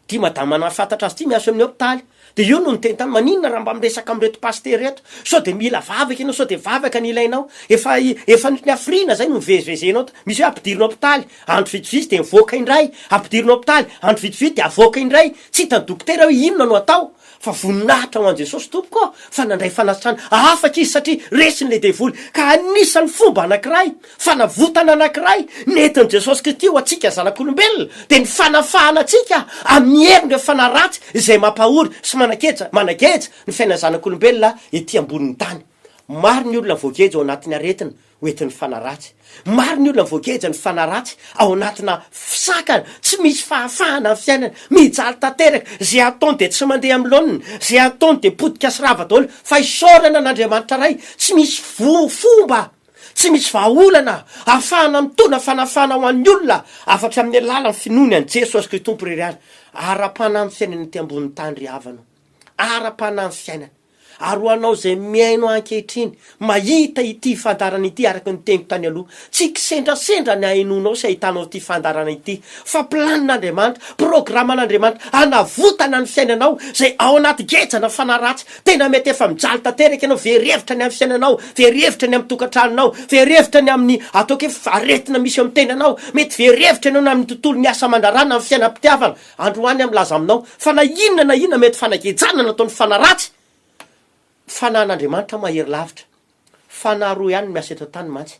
ity madama nahafantatra azy ity miasa ao amin'ny hopitaly, dia io no niteny taminy, maninona raha mba miresaka amin'ireto pasitera ireto, sao dia mila vavaka ianao, sao dia vavaka no ilainao, efa efa ny hafiriana izay no mivezivezenao, misy hoe ampidirina hopitaly, Andro vitsivitsy dia mivoaka indray, ampidirina hopitaly, andro vitsivitsy dia avoaka indray, tsy hitan'ny dokotera hoe inona no atao, fa voninahitra ho an'i Jesosy tompoko ô, fa nandray fanasitranana, afaka izy satria resiny ilay devoly, ka anisan'ny fomba anankiray, fanavotana anankiray nentin'i Jesosy Kristy ho antsika zanak'olombelona dia ny fanafahana antsika amin'ny herin'ireo fanahy ratsy izay mampahory sy manageja manageja ny fiainan'ny zanak'olombelona ety ambonin'ny tany. Maro ny olona voageja ao anatin'ny aretina, ho entin'ny fanahy ratsy. Maro ny olona voageja ny fanahy ratsy ao anatina fisakana, tsy misy fahafahana amin'ny fiainana, mijaly tanteraka, izay ataony dia tsy mandeha amin'ny laoniny, izay ataony dia potika sy rava daholo, fa isaorana an'Andriamanitra Ray, tsy misy voa fomba, tsy misy vahaolana ahafahana mitondra fanafahana ho an'ny olona afa-tsy amin'ny alalan'ny finoany an'i Jesosy Kristy Tompo irery ihany. Ara-panahy ny fiainana ety ambonin'ny tany ry havana o! Ara-panahy ny fiainana. Ary ho anao izay mihaino ahy ankehitriny, mahita ity fandaharana ity araka ny teniko tany aloha, tsy kisendrasendra ny hahenoanao sy hahitanao ity fandaharana ity, fa planin'Andriamanitra, programan'Andriamanitra hanavotana ny fiainanao izay ao anaty gejana fanahy ratsy, tena mety efa mijaly tanteraka ianao, very hevitra ny amin'ny fiainanao, very hevitra ny amin'ny tokantranonao, very hevitra ny amin'ny ataoko hoe aretina misy eo amin'ny tenanao, mety very hevitra ianao na amin'ny tontolon'ny asa aman-draharaha na amin'ny fiainam-pitiavana, Androany aho milaza aminao fa na inona na inona mety fanagejana nataon'ny fanahy ratsy, fanahin'Andriamanitra mahery lavitra. Fanahy roa ihany no miasa eto an-tany mantsy,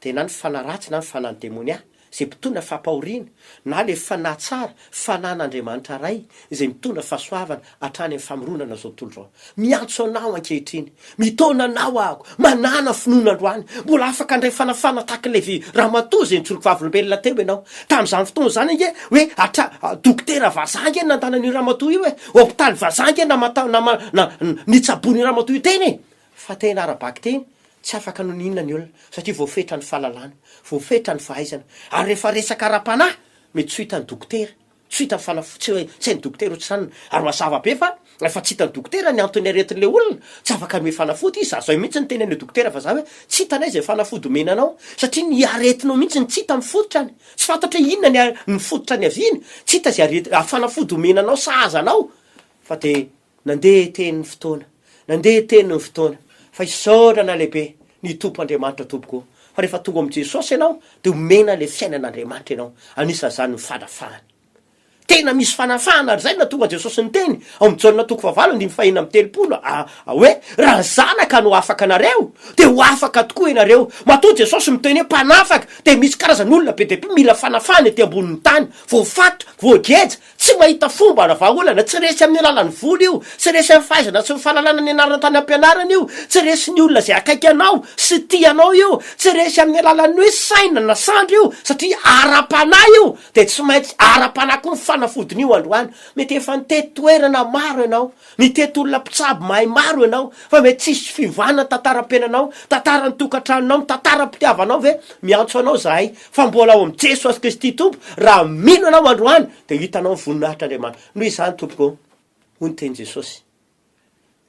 dia na ny fanahy ratsy na ny fanahin'ny demonia, izay mpitondra fampahoriana, na ilay fanahy tsara, fanahin'Andriamanitra Ray, izay mitondra fahasoavana hatrany amin'ny famoronana izao tontolo izao. Miantso anao ankehitriny. Mitaona anao aho. Manàna finoana androany. Mbola afaka handray fanafana tahaka ilay vy ramatoa izay nijoro vavolombelona teo ianao. Tamin'izany fotoana izany ange hoe hatra dokotera vazaha ange no nandana an'io ramatoa io e. Hopitaly vazaha ange namata nama na nitsaboana io ramatoa io teny e. Fa tena ara-bakiteny, tsy afaka noninona ny olona satria voafetra ny fahalalana, voafetra ny fahaizana. Ary rehefa resaka ara-panahy, mety tsy ho hitan'ny dokotera. Tsy hita fanafody, tsy hoe tsy hain'ny dokotera ohatr'izany, ary mazava be fa rehefa tsy hitan'ny dokotera ny anton'ny aretin'ilay olona, tsy afaka hanome fanafody izy, za zay mihitsy niteny an'ilay dokotera fa za hoe tsy hitanay izay fanafody omena anao satria ny aretinao mihitsy no tsy hita ny fototrany, tsy fantatra hoe inona ny ny fototra niaviany, tsy hita izay areti- fanafody omena anao sahaza anao fa dia Nandeha teny ny fotoana, nandeha teny ny fotoana, fa isaorana lehibe ny Tompo Andriamanitra tompoko ô, fa rehefa tonga ao amin'i Jesosy ianao dia omena ilay fiainan'Andriamanitra ianao, anisan'izany ny fanafahana. Tena misy fanafahana ary izay no nahatonga Jesosy niteny ao amin'ny Jaona toko fahavalo andininy fahenina amby telopolo a hoe raha ny Zanaka no afaka anareo dia ho afaka tokoa ianareo. Matoa Jesosy miteny hoe mpanafaka dia misy karazan'olona be dia be mila fanafahana ety ambonin'ny tany, voafatotra, voageja, Tsy mahita fomba na vahaolana, tsy resy amin'ny alalan'ny vola io, tsy resy amin'ny fahaizana sy ny fahalalana nianarana tany am-pianarana io, tsy resy ny olona izay akaiky anao sy tia anao io, tsy resy amin'ny alalan'ny hoe saina na sandry io, satria ara-panahy io, dia tsy maintsy ara-panahy koa ny fanafodin'io androany. Mety efa nitety toerana maro ianao, Nitety olona mpitsabo mahay maro ianao, fa mety tsisy fiovana ny tantaram-piainanao, tantaran'ny tokantranonao, ny tantaram-pitiavanao ve? Miantso anao izahay, fa mbola ao amin'i Jesosy Kristy Tompo, raha mino ianao androany, dia ho hitanao ny voninahitr'Andriamanitra. Noho izany, tompoko, hoy ny tenin'i Jesosy,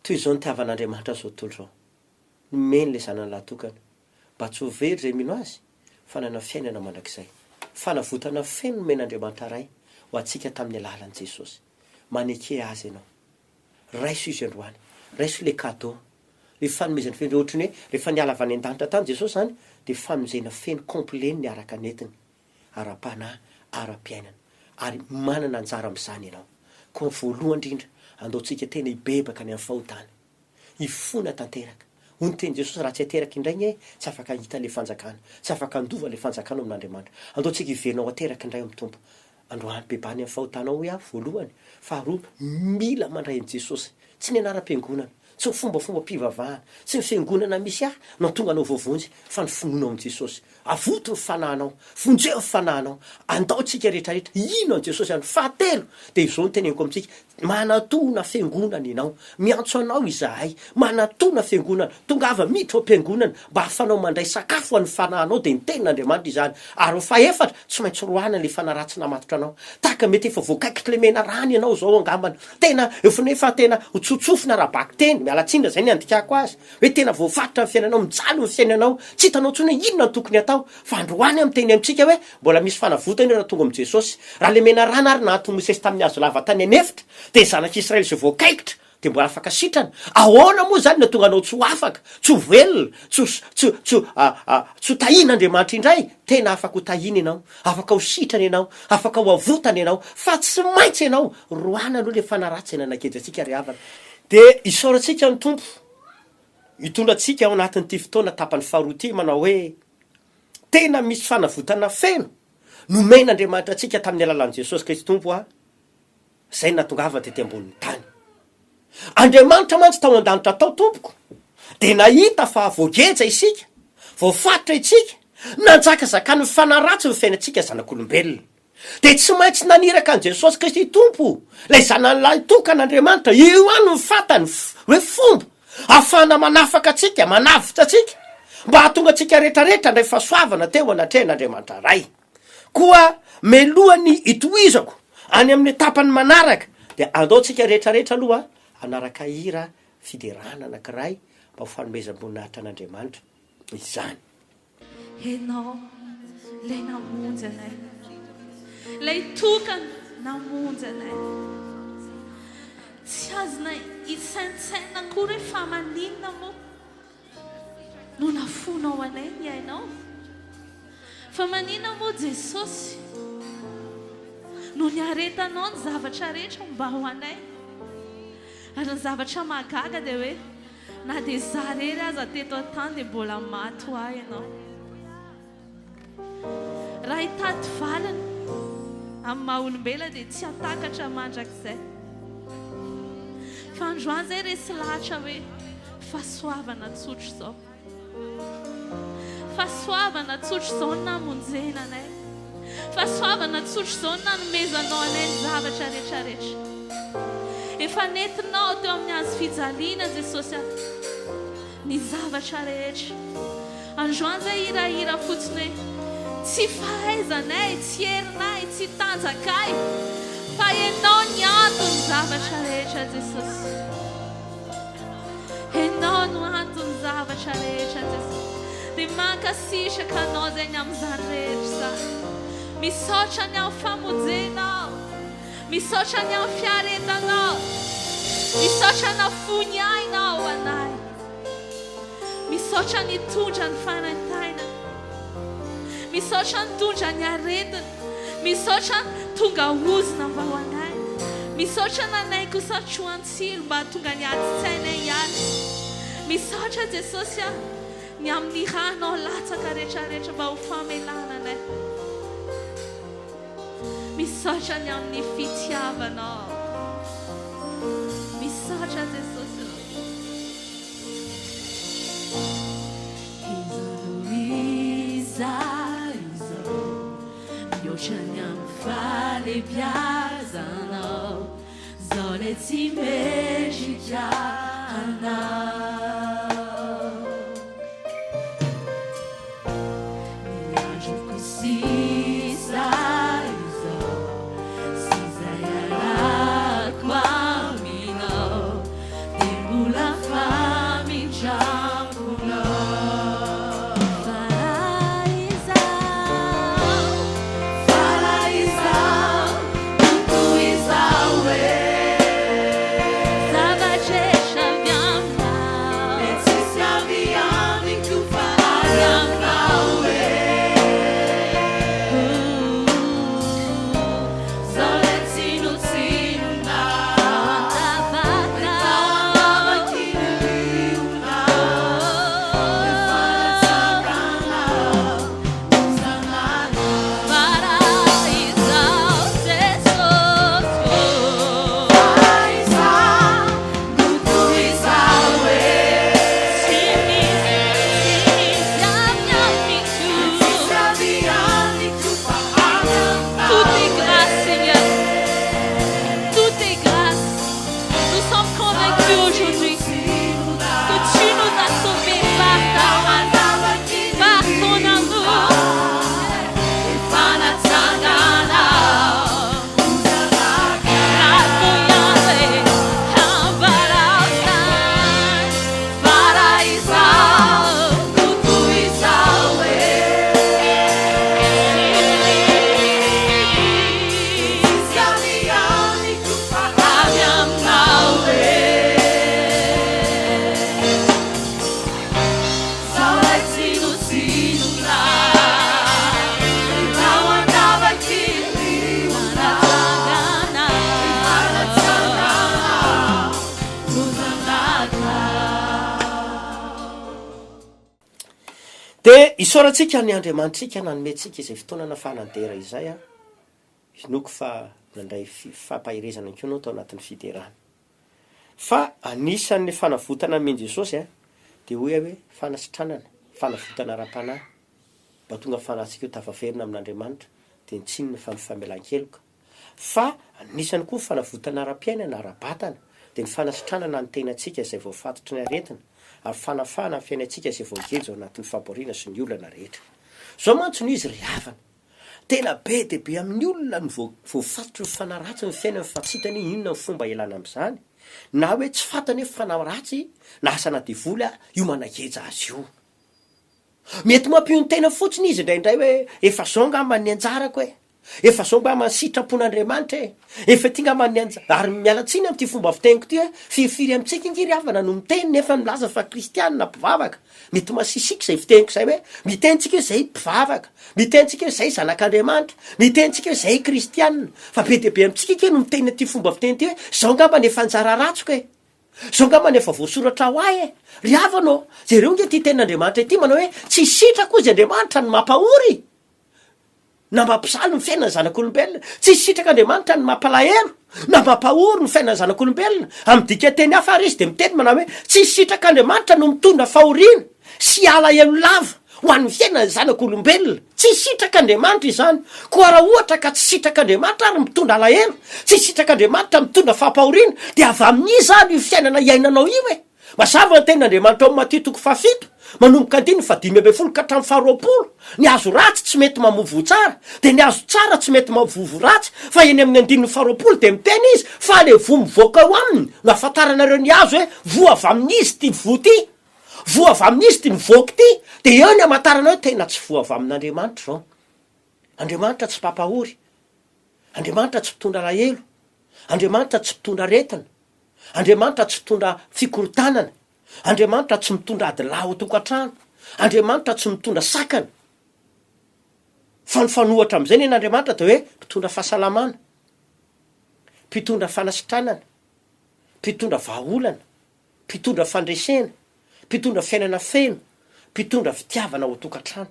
toy izao nitiavan'Andriamanitra izao tontolo izao, nomeny ilay Zanany lahy tokana, mba tsy ho very izay mino Azy, fa hanana fiainana mandrakizay. Fanavotana feno nomen'Andriamanitra Ray ho antsika tamin'ny alalan'i Jesosy. Maneke Azy ianao. Raiso Izy androany. Raiso ilay cadeau. Ilay fanomezana feno. Ohatran'ny hoe rehefa niala avy any an-danitra tany Jesosy izany, dia fanomezena feno complet no niaraka nentiny. Ara-panahy, ara-piainana. Ary manana anjara amin'izany ianao. Koa voalohany indrindra, andao tsika tena hibebaka ny amin'ny fahotana. Hifona tanteraka. Hoy ny tenin'i Jesosy, raha tsy ateraka indray anie, tsy afaka hahita ilay fanjakana, tsy afaka handova ilay fanjakana ao amin'Andriamanitra. Andao tsika hiverina ho ateraka indray ao amin'ny Tompo. Androany bebahany amin'ny fahotanao hoy aho, voalohany. Faharoa, mila mandray an'i Jesosy. Tsy ny anaram-piangonana. Tsy ny fombafombam-pivavahana, tsy ny fiangonana misy ahy no hahatonga anao voavonjy fa ny finoanao an'i Jesosy. Avoto ny fanahinao, vonjeo ny fanahinao, andao tsika rehetra rehetra hino an'i Jesosy any. Fahatelo dia izao no teneniko amintsika, manatona fiangonana ianao, miantso anao izahay, manatona fiangonana, tongava miditra ao am-piangonana mba hahafanao mandray sakafo ho an'ny fanahinao dia ny tenin'Andriamanitra izany. Ary ny fahefatra, tsy maintsy roahina ilay fanahy ratsy namatotra anao. Tahaka mety efa voakaikitry ilay menarana ianao izao angambany, tena efa nefa tena ho tsotsofina ara-bakiteny, miala tsiny raha izay ny andikako azy. Hoe tena voafaritra ny fiainanao, mijaly ny fiainanao, tsy hitanao intsony hoe inona no tokony hatao. Fa androany aho miteny amintsika hoe mbola misy fanavotana io raha tonga amin'i Jesosy. Raha ilay menarana ary nahaton'i Mosesy tamin'ny hazo lava tany an'efitra, dia ny zanak'Israely izay voakaikitra dia mbola afaka sitrana. Ahoana moa izany no hahatonga anao tsy ho afaka, tsy ho velona, tsy ho tsy tsy tsy ho tahian'Andriamanitra indray? Tena afaka ho tahiana ianao, afaka ho sitrana ianao, afaka ho avotana ianao, fa tsy maintsy ianao roahina aloha ilay fanahy ratsy izay nanageja antsika ry havana. Dia isaorantsika ny Tompo hitondra antsika ao anatin'ity fotoana tapany faharoa ity manao hoe, Tena misy fanavotana feno nomen'Andriamanitra antsika tamin'ny alalan'i Jesosy Kristy Tompo a, izay nahatongavany tety ambonin'ny tany. Andriamanitra mantsy tao an-danitra tao tompoko dia nahita fa voageja isika, voafaritra isika, nanjakazakan'ny fanahy ratsy ny fiainantsika zanak'olombelona. Dia tsy maintsy naniraka an'i Jesosy Kristy Tompo, ilay Zanany lahy tokana Andriamanitra, io ihany no fantany hoe fomba ahafahana manafaka antsika, manavotra antsika, mba hahatonga antsika rehetrarehetra handray fahasoavana teo anatrehan'Andriamanitra Ray. Koa melohan'ny hitohizako any amin'ny tapany manaraka, dia andao tsika rehetrarehetra aloha hanaraka hira fiderana anankiray mba ho fanomezam-boninahitra an'Andriamanitra izany. Ianao ilay namonjy anay, ilay tokana namonjy anay. Tsy azonay isaintsainina akory hoe fa maninona moa no nafoinao anay ny ainao. Fa maninona moa Jesosy no niaretanao ny zavatra rehetra mba ho anay. Ary ny zavatra mahagaga dia hoe Na dia izaho irery aza teto an-tany dia mbola maty ho ahy ianao. Raha hitady valiny amin'ny maha olombelona dia tsy hatakatra mandrakizay. Fa androany izay resy lahatra hoe fahasoavana tsotra izao. Fahasoavana tsotra izao no namonjena anay. Fahasoavana tsotra izao no nanomezanao anay ny zavatra rehetra rehetra. Efa nentinao teo amin'ny hazo fijaliana Jesosy a, ny zavatra rehetra. Androany izay hirahira fotsiny hoe tsy fahaizanay, tsy herinay, tsy tanjakay, fa Ianao ny anton'ny zavatra rehetra Jesosy. Ianao no anton'ny zavatra rehetra Jesosy. Dia mankasitraka Anao izay ny amin'izany rehetra izany. Misaotra ny amin'ny famonjenao. Misaotra ny amin'ny fiaretanao. Misaotra nafoy ny ainao ho anay. Misaotra nitondra ny fanaintainana. Misaotra nitondra ny aretina. Misaotra tonga ozona mba ho anay. Misaotra nanaiky ho satroan-tsilo mba hahatonga ny adin-tsainay hiala. Misaotra Jesosy a, ny amin'ny ranao latsaka retraretra mba ho famelana anay. Misaotra ny amin'ny fitiavanao. Misaotra Jesosy ô. Iza no iza izao Mihoatra ny amin'ny fahalebiazanao Zao lay tsy mendrika anao Ny androko sisa izao Sy izay iarahako aminao Dia mbola famindram-ponao Fa raha izaho Fa raha izaho no toy izao e Zava-drehetra avy aminao. Dia isaorantsika ny Andriamanitsika nanome antsika izay fotoana nafahana nidera izay an. Inoako fa nandray fampaherezana ihany koa ianao tao anatin'ny fiderana. Fa anisan'ny fanavotana nomen'i Jesosy an, dia hoy aho hoe fanasitranana, fanavotana ara-panahy, mba hahatonga ny fanahintsika ho tafaverina amin'Andriamanitra, dia ny tsinona fa ny famelan-keloka. Fa anisany koa ny fanavotana ara-piainana, ara-batana, dia ny fanasitranana ny tenantsika izay voafatotry ny aretina, ary fanafahana ny fiainantsika izay voageja ao anatin'ny fampahoriana sy ny olana rehetra. Izao mantsy no izy ry havana, tena be dia be amin'ny olona no voafatotry ny fanahy ratsy ny fiainany fa tsy hitany hoe inona ny fomba hialana amin'izany, na hoe tsy fantany hoe fanahy ratsy na asana devoly io manageja azy io. Mety mampionon-tena fotsiny izy indraindray hoe efa zao angamba ny anjarako e! Efa zao angamba ny sitrapon'Andriamanitra e! Efa ity angamba ny anja-, ary miala tsiny amin'ity fomba fiteniko ity hoe firifiry amintsika ange ry havana no miteny nefa milaza fa kristianina mpivavaka. Mety masisika izay fiteniko izay hoe miteny tsika hoe zay mpivavaka, miteny tsika hoe zay zanak'Andriamanitra, miteny tsika hoe zay kristianina, fa be dia be amintsika ange no miteny an'ity fomba fiteny ity hoe zao angamba ny efa anjara ratsiko e! Zao angamba ny efa voasoratra ho ahy e! Ry havana ô, jereo ange ity tenin'Andriamanitra ity manao hoe tsy sitraka hozy Andriamanitra ny mampahory na mampijaly ny fiainan'ny zanak'olombelona. Tsy sitrak'Andriamanitra ny mampalahelo na mampahory ny fiainan'ny zanak'olombelona. Amin'ny dikanteny hafa ary izy dia miteny manao hoe tsy sitrak'Andriamanitra no mitondra fahoriana sy alahelo lava ho an'ny fiainan'ny zanak'olombelona. Tsy sitrak'Andriamanitra izany. Koa raha ohatra ka tsy sitrak'Andriamanitra ary mitondra alahelo, tsy sitrak'Andriamanitra mitondra fampahoriana, dia avy amin'iza ary io fiainana iainanao io e? Mazava ny tenin'Andriamanitra ao amin'ny Matio toko fahafito, manomboka andininy fahadimy ambin'ny folo ka hatramin'ny faharoapolo, Ny hazo ratsy tsy mety mamoa voa tsara, dia ny hazo tsara tsy mety mamoa voa ratsy, fa eny amin'ny andininy faharoapolo dia miteny izy fa ilay voa mivoaka eo aminy no ahafantaranareo ny hazo hoe voa avy amin'iza ity voa ity. Voa avy amin'iza ity mivoaka ity? Dia eo ny hamantarana hoe tena tsy voa avy amin'Andriamanitra izao. Andriamanitra tsy mpampahory. Andriamanitra tsy mpitondra alahelo. Andriamanitra tsy mpitondra aretina. Andriamanitra tsy mitondra fikorontanana. Andriamanitra tsy mitondra adilahy ao an-tokantrano. Andriamanitra tsy mitondra sakana. Fa ny fanohatra amin'izay ny an'Andriamanitra dia hoe mpitondra fahasalamana, mpitondra fanasitranana, mpitondra vahaolana. mpitondra fandresena, mpitondra fiainana feno, mpitondra fitiavana ao an-tokantrano.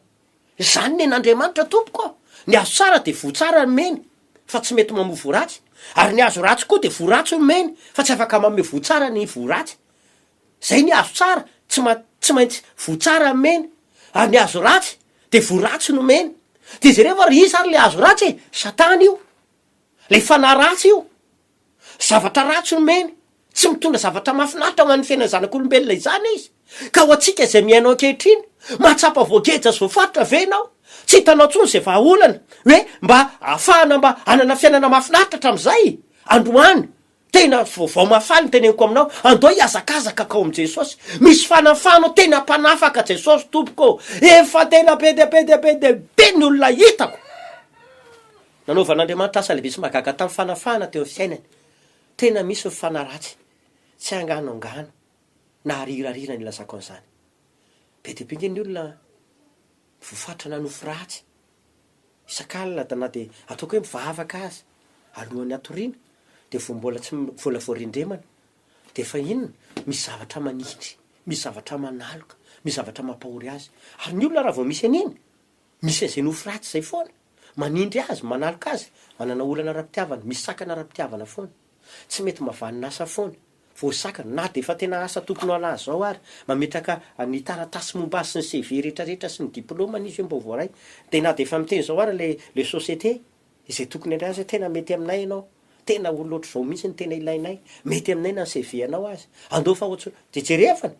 Izany nen'Andriamanitra tompoko ô! Ny hazo tsara dia voa tsara nomeny, fa tsy mety mamoa voa ratsy, ary ny hazo ratsy koa dia voa ratsy nomeny, fa tsy afaka manome voa tsara ny voa ratsy. Izay ny hazo tsara, tsy ma- tsy maintsy voa tsara nomeny, ary ny hazo ratsy dia voa ratsy nomeny. Dia jereo ary iza ary ilay hazo ratsy e? Satana io. Ilay fanahy ratsy io. Zavatra ratsy nomeny. Tsy mitondra zavatra mahafinaritra ho an'ny fiainan'ny zanak'olombelona izany izy. Ka ho antsika izay mihaino ankehitriny, mahatsapa voageja sy voafaritra ve ianao? Tsy hitanao intsony izay vahaolana hoe mba ahafahana mba hanana fiainana mahafinaritra hatramin'izay? Androany, tena vaovao mahafaly ny teneniko aminao, andao hihazakazaka hankao amin'i Jesosy. Misy fanafahana ao, tena mpanafaka Jesosy tompoko ô! Efa tena be dia be dia be dia be ny olona hitako. Nanaovan'Andriamanitra asa lehibe sy mahagaga tamin'ny fanafahana teo amin'ny fiainany. Tena misy ny fanahy ratsy, tsy angano angano na arirarira ny ilazako an'izany. Be dia be nge ny olona voafatotra na nofy ratsy isak'alina na dia ataoko hoe mivavaka aza alohan'ny hatoriana dia vao mbola tsy mbola voarendremana dia efa inona? Misy zavatra manindry, misy zavatra manaloka, misy zavatra mampahory azy. Ary ny olona raha vao misy an'iny Misy an'izay nofy ratsy izay foana, manindry azy, manaloka azy, manana olana ara-pitiavana, misy sakana ara-pitiavana foana, tsy mety mahavanona asa foana, voasakana, na dia efa tena asa tokony ho an'azy izao ary, mametraka ny taratasy momba azy sy ny CV rehetrarehetra sy ny diplaomany izy hoe mba ho voaray, dia na dia efa miteny izao ary ilay ilay société izay tokony handray azy hoe tena mety aminay ianao, tena olona ohatr'izao mihitsy no tena ilainay, mety aminay na ny CV anao aza, andao fa ohatry, dia jerevana!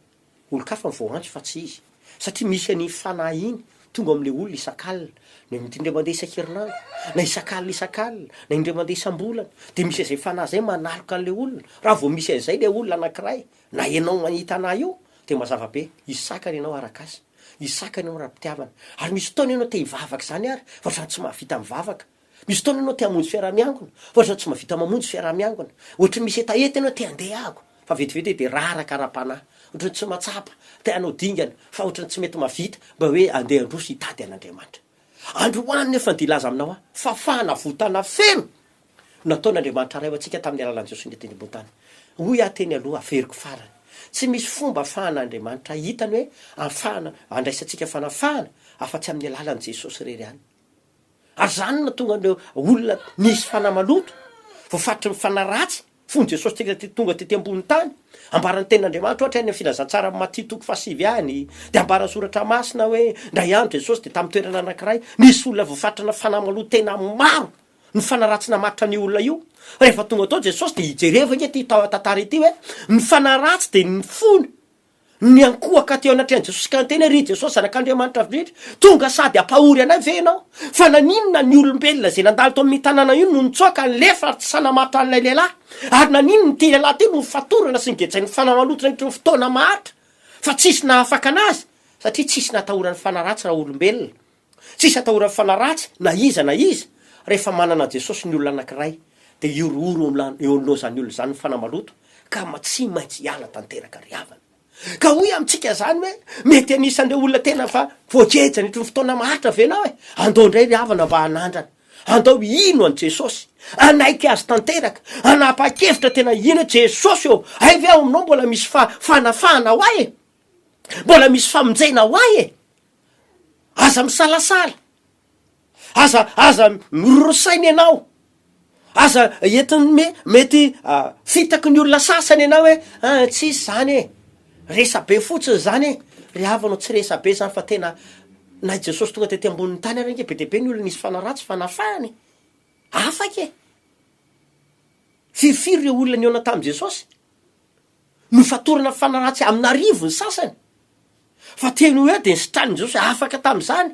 Olon-kafa no voaantso fa tsy izy. Satria misy an'iny fanahy iny tonga ao amin'ilay olona isak'alina, na indray mandeha isan-kerinandro, na isak'alina isak'alina, na indray mandeha isam-bolana. Dia misy an'izay fanahy izay manaloka an'ilay olona. Raha vao misy an'izay ilay olona anankiray, na ianao mahita an'ahy io, dia mazava be, hisakana ianao arak'asa, hisakana ianao ara-pitiavana. Ary misy fotoana ianao te hivavaka izany ary, fa ohatran'ny tsy mahavita mivavaka. Misy fotoana ianao te hamonjy fiaraha-miangona, fa ohatran'ny tsy mahavita mamonjy fiaraha-miangona. Ohatran'ny misy hetaheta ianao te handeha ako, fa vetivety dia raraka ara-panahy. Ohatran'ny tsy mahatsapa, te hanao dingana, fa ohatran'ny tsy mety mahavita mba hoe handeha handroso hitady an'Andriamanitra. Androany nefa dia hilaza aminao aho fa fanavotana feno no nataon'Andriamanitra Ray ho antsika tamin'ny alalan'i Jesoa nety teny ambony tany. Hoy aho teny aloha, averiko farany. Tsy misy fomba afahan'Andriamanitra hitany hoe afahana andraisantsika fanafahana afa-tsy amin'ny alalan'i Jesosy irery ihany. Ary izany no nahatonga an'ireo olona nisy fanahy maloto, voafaritry ny fanahy ratsy, fony Jesosy tena tonga tety ambonin'ny tany. Ambaran'ny Tenin'Andriamanitra ohatra any amin'ny Filazantsaran'i Matio toko fahasivy any, dia ambaran'ny Soratra Masina hoe, indray andro Jesosy dia tamin'ny toerana anankiray, nisy olona voafatrana fanahy maloto tena maro, ny fanahy ratsy namaritra an'io olona io. Rehefa tonga tao Jesosy dia ijerevo ange ity tantara ity hoe, ny fanahy ratsy dia nifona. Niankohoka teo anatrehan'i Jesosy ka niteny hoe, Ry Jesosy Zanak'Andriamanitra Avo Indrindra, tonga sady hampahory anay ve Ianao? Fa naninona ny olombelona izay nandalo tao amin'io tanàna io no nitsoaka nilefa ary tsy sahy namatotra an'ilay lehilahy? Ary naninona ity lehilahy ity no nofatorana sy nogejain'ny fanahy maloto nandritra ny fotoana maharitra, fa tsisy nahafaka anazy? Satria tsisy natahoran'ny fanahy ratsy raha olombelona. Tsisy atahoran'ny fanahy ratsy na iza na iza. Rehefa manana an'i Jesosy ny olona anankiray, dia hihorohoro eo anoloan'izany olona izany ny fanahy maloto, ka tsy maintsy hiala tanteraka ry havana. Ka hoy amintsika izany hoe, mety anisan'ireo olona tena fa voageja nandritry ny fotoana maharitra ve ianao e? Andao indray ry havana mba hanandrana. Andao hino an'i Jesosy, hanaiky Azy tanteraka, hanapa-kevitra tena hino hoe, Jesosy ô, hay ve ao aminao mbola misy fanafahana ho ahy e? Mbola misy famonjena ho ahy e? Aza misalasala. Aza aza miroro saina ianao. Aza entin'ny me mety fitaky ny olona sasany ianao hoe ah tsisy zany e, resabe fotsiny zany e. Ry havana ô tsy resabe zany fa tena na i Jesosy tonga tety ambonin'ny tany ary ange be dia be ny olona nisy fanahy ratsy fa nafahany e. Afaka e. Firifiry ireo olona nihaona tamin'i Jesosy? Nofatorana fanahy ratsy amin'arivo ny sasany, fa teny ho eo dia nisitranin'i Jesosy afaka tamin'izany.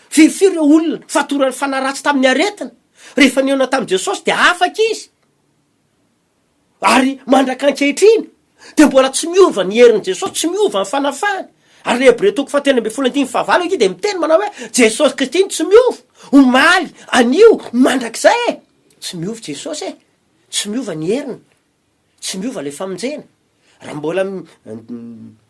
Firifiry ireo olona nofatoran'ny fanahy ratsy tamin'ny aretina, rehefa nihaona tamin'i Jesosy dia afaka izy. Ary mandraka ankehitriny dia mbola tsy miova ny herin'i Jesosy, tsy miova ny fanafahany. Ary ilay Hebreo toko fahatelo ambin'ny folo andininy fahavalo ange dia miteny manao hoe Jesosy Kristy no tsy miova, omaly, anio, mandrakizay e! Tsy miova Jesosy e! Tsy miova ny heriny. Tsy miova ilay famonjena. Raha mbola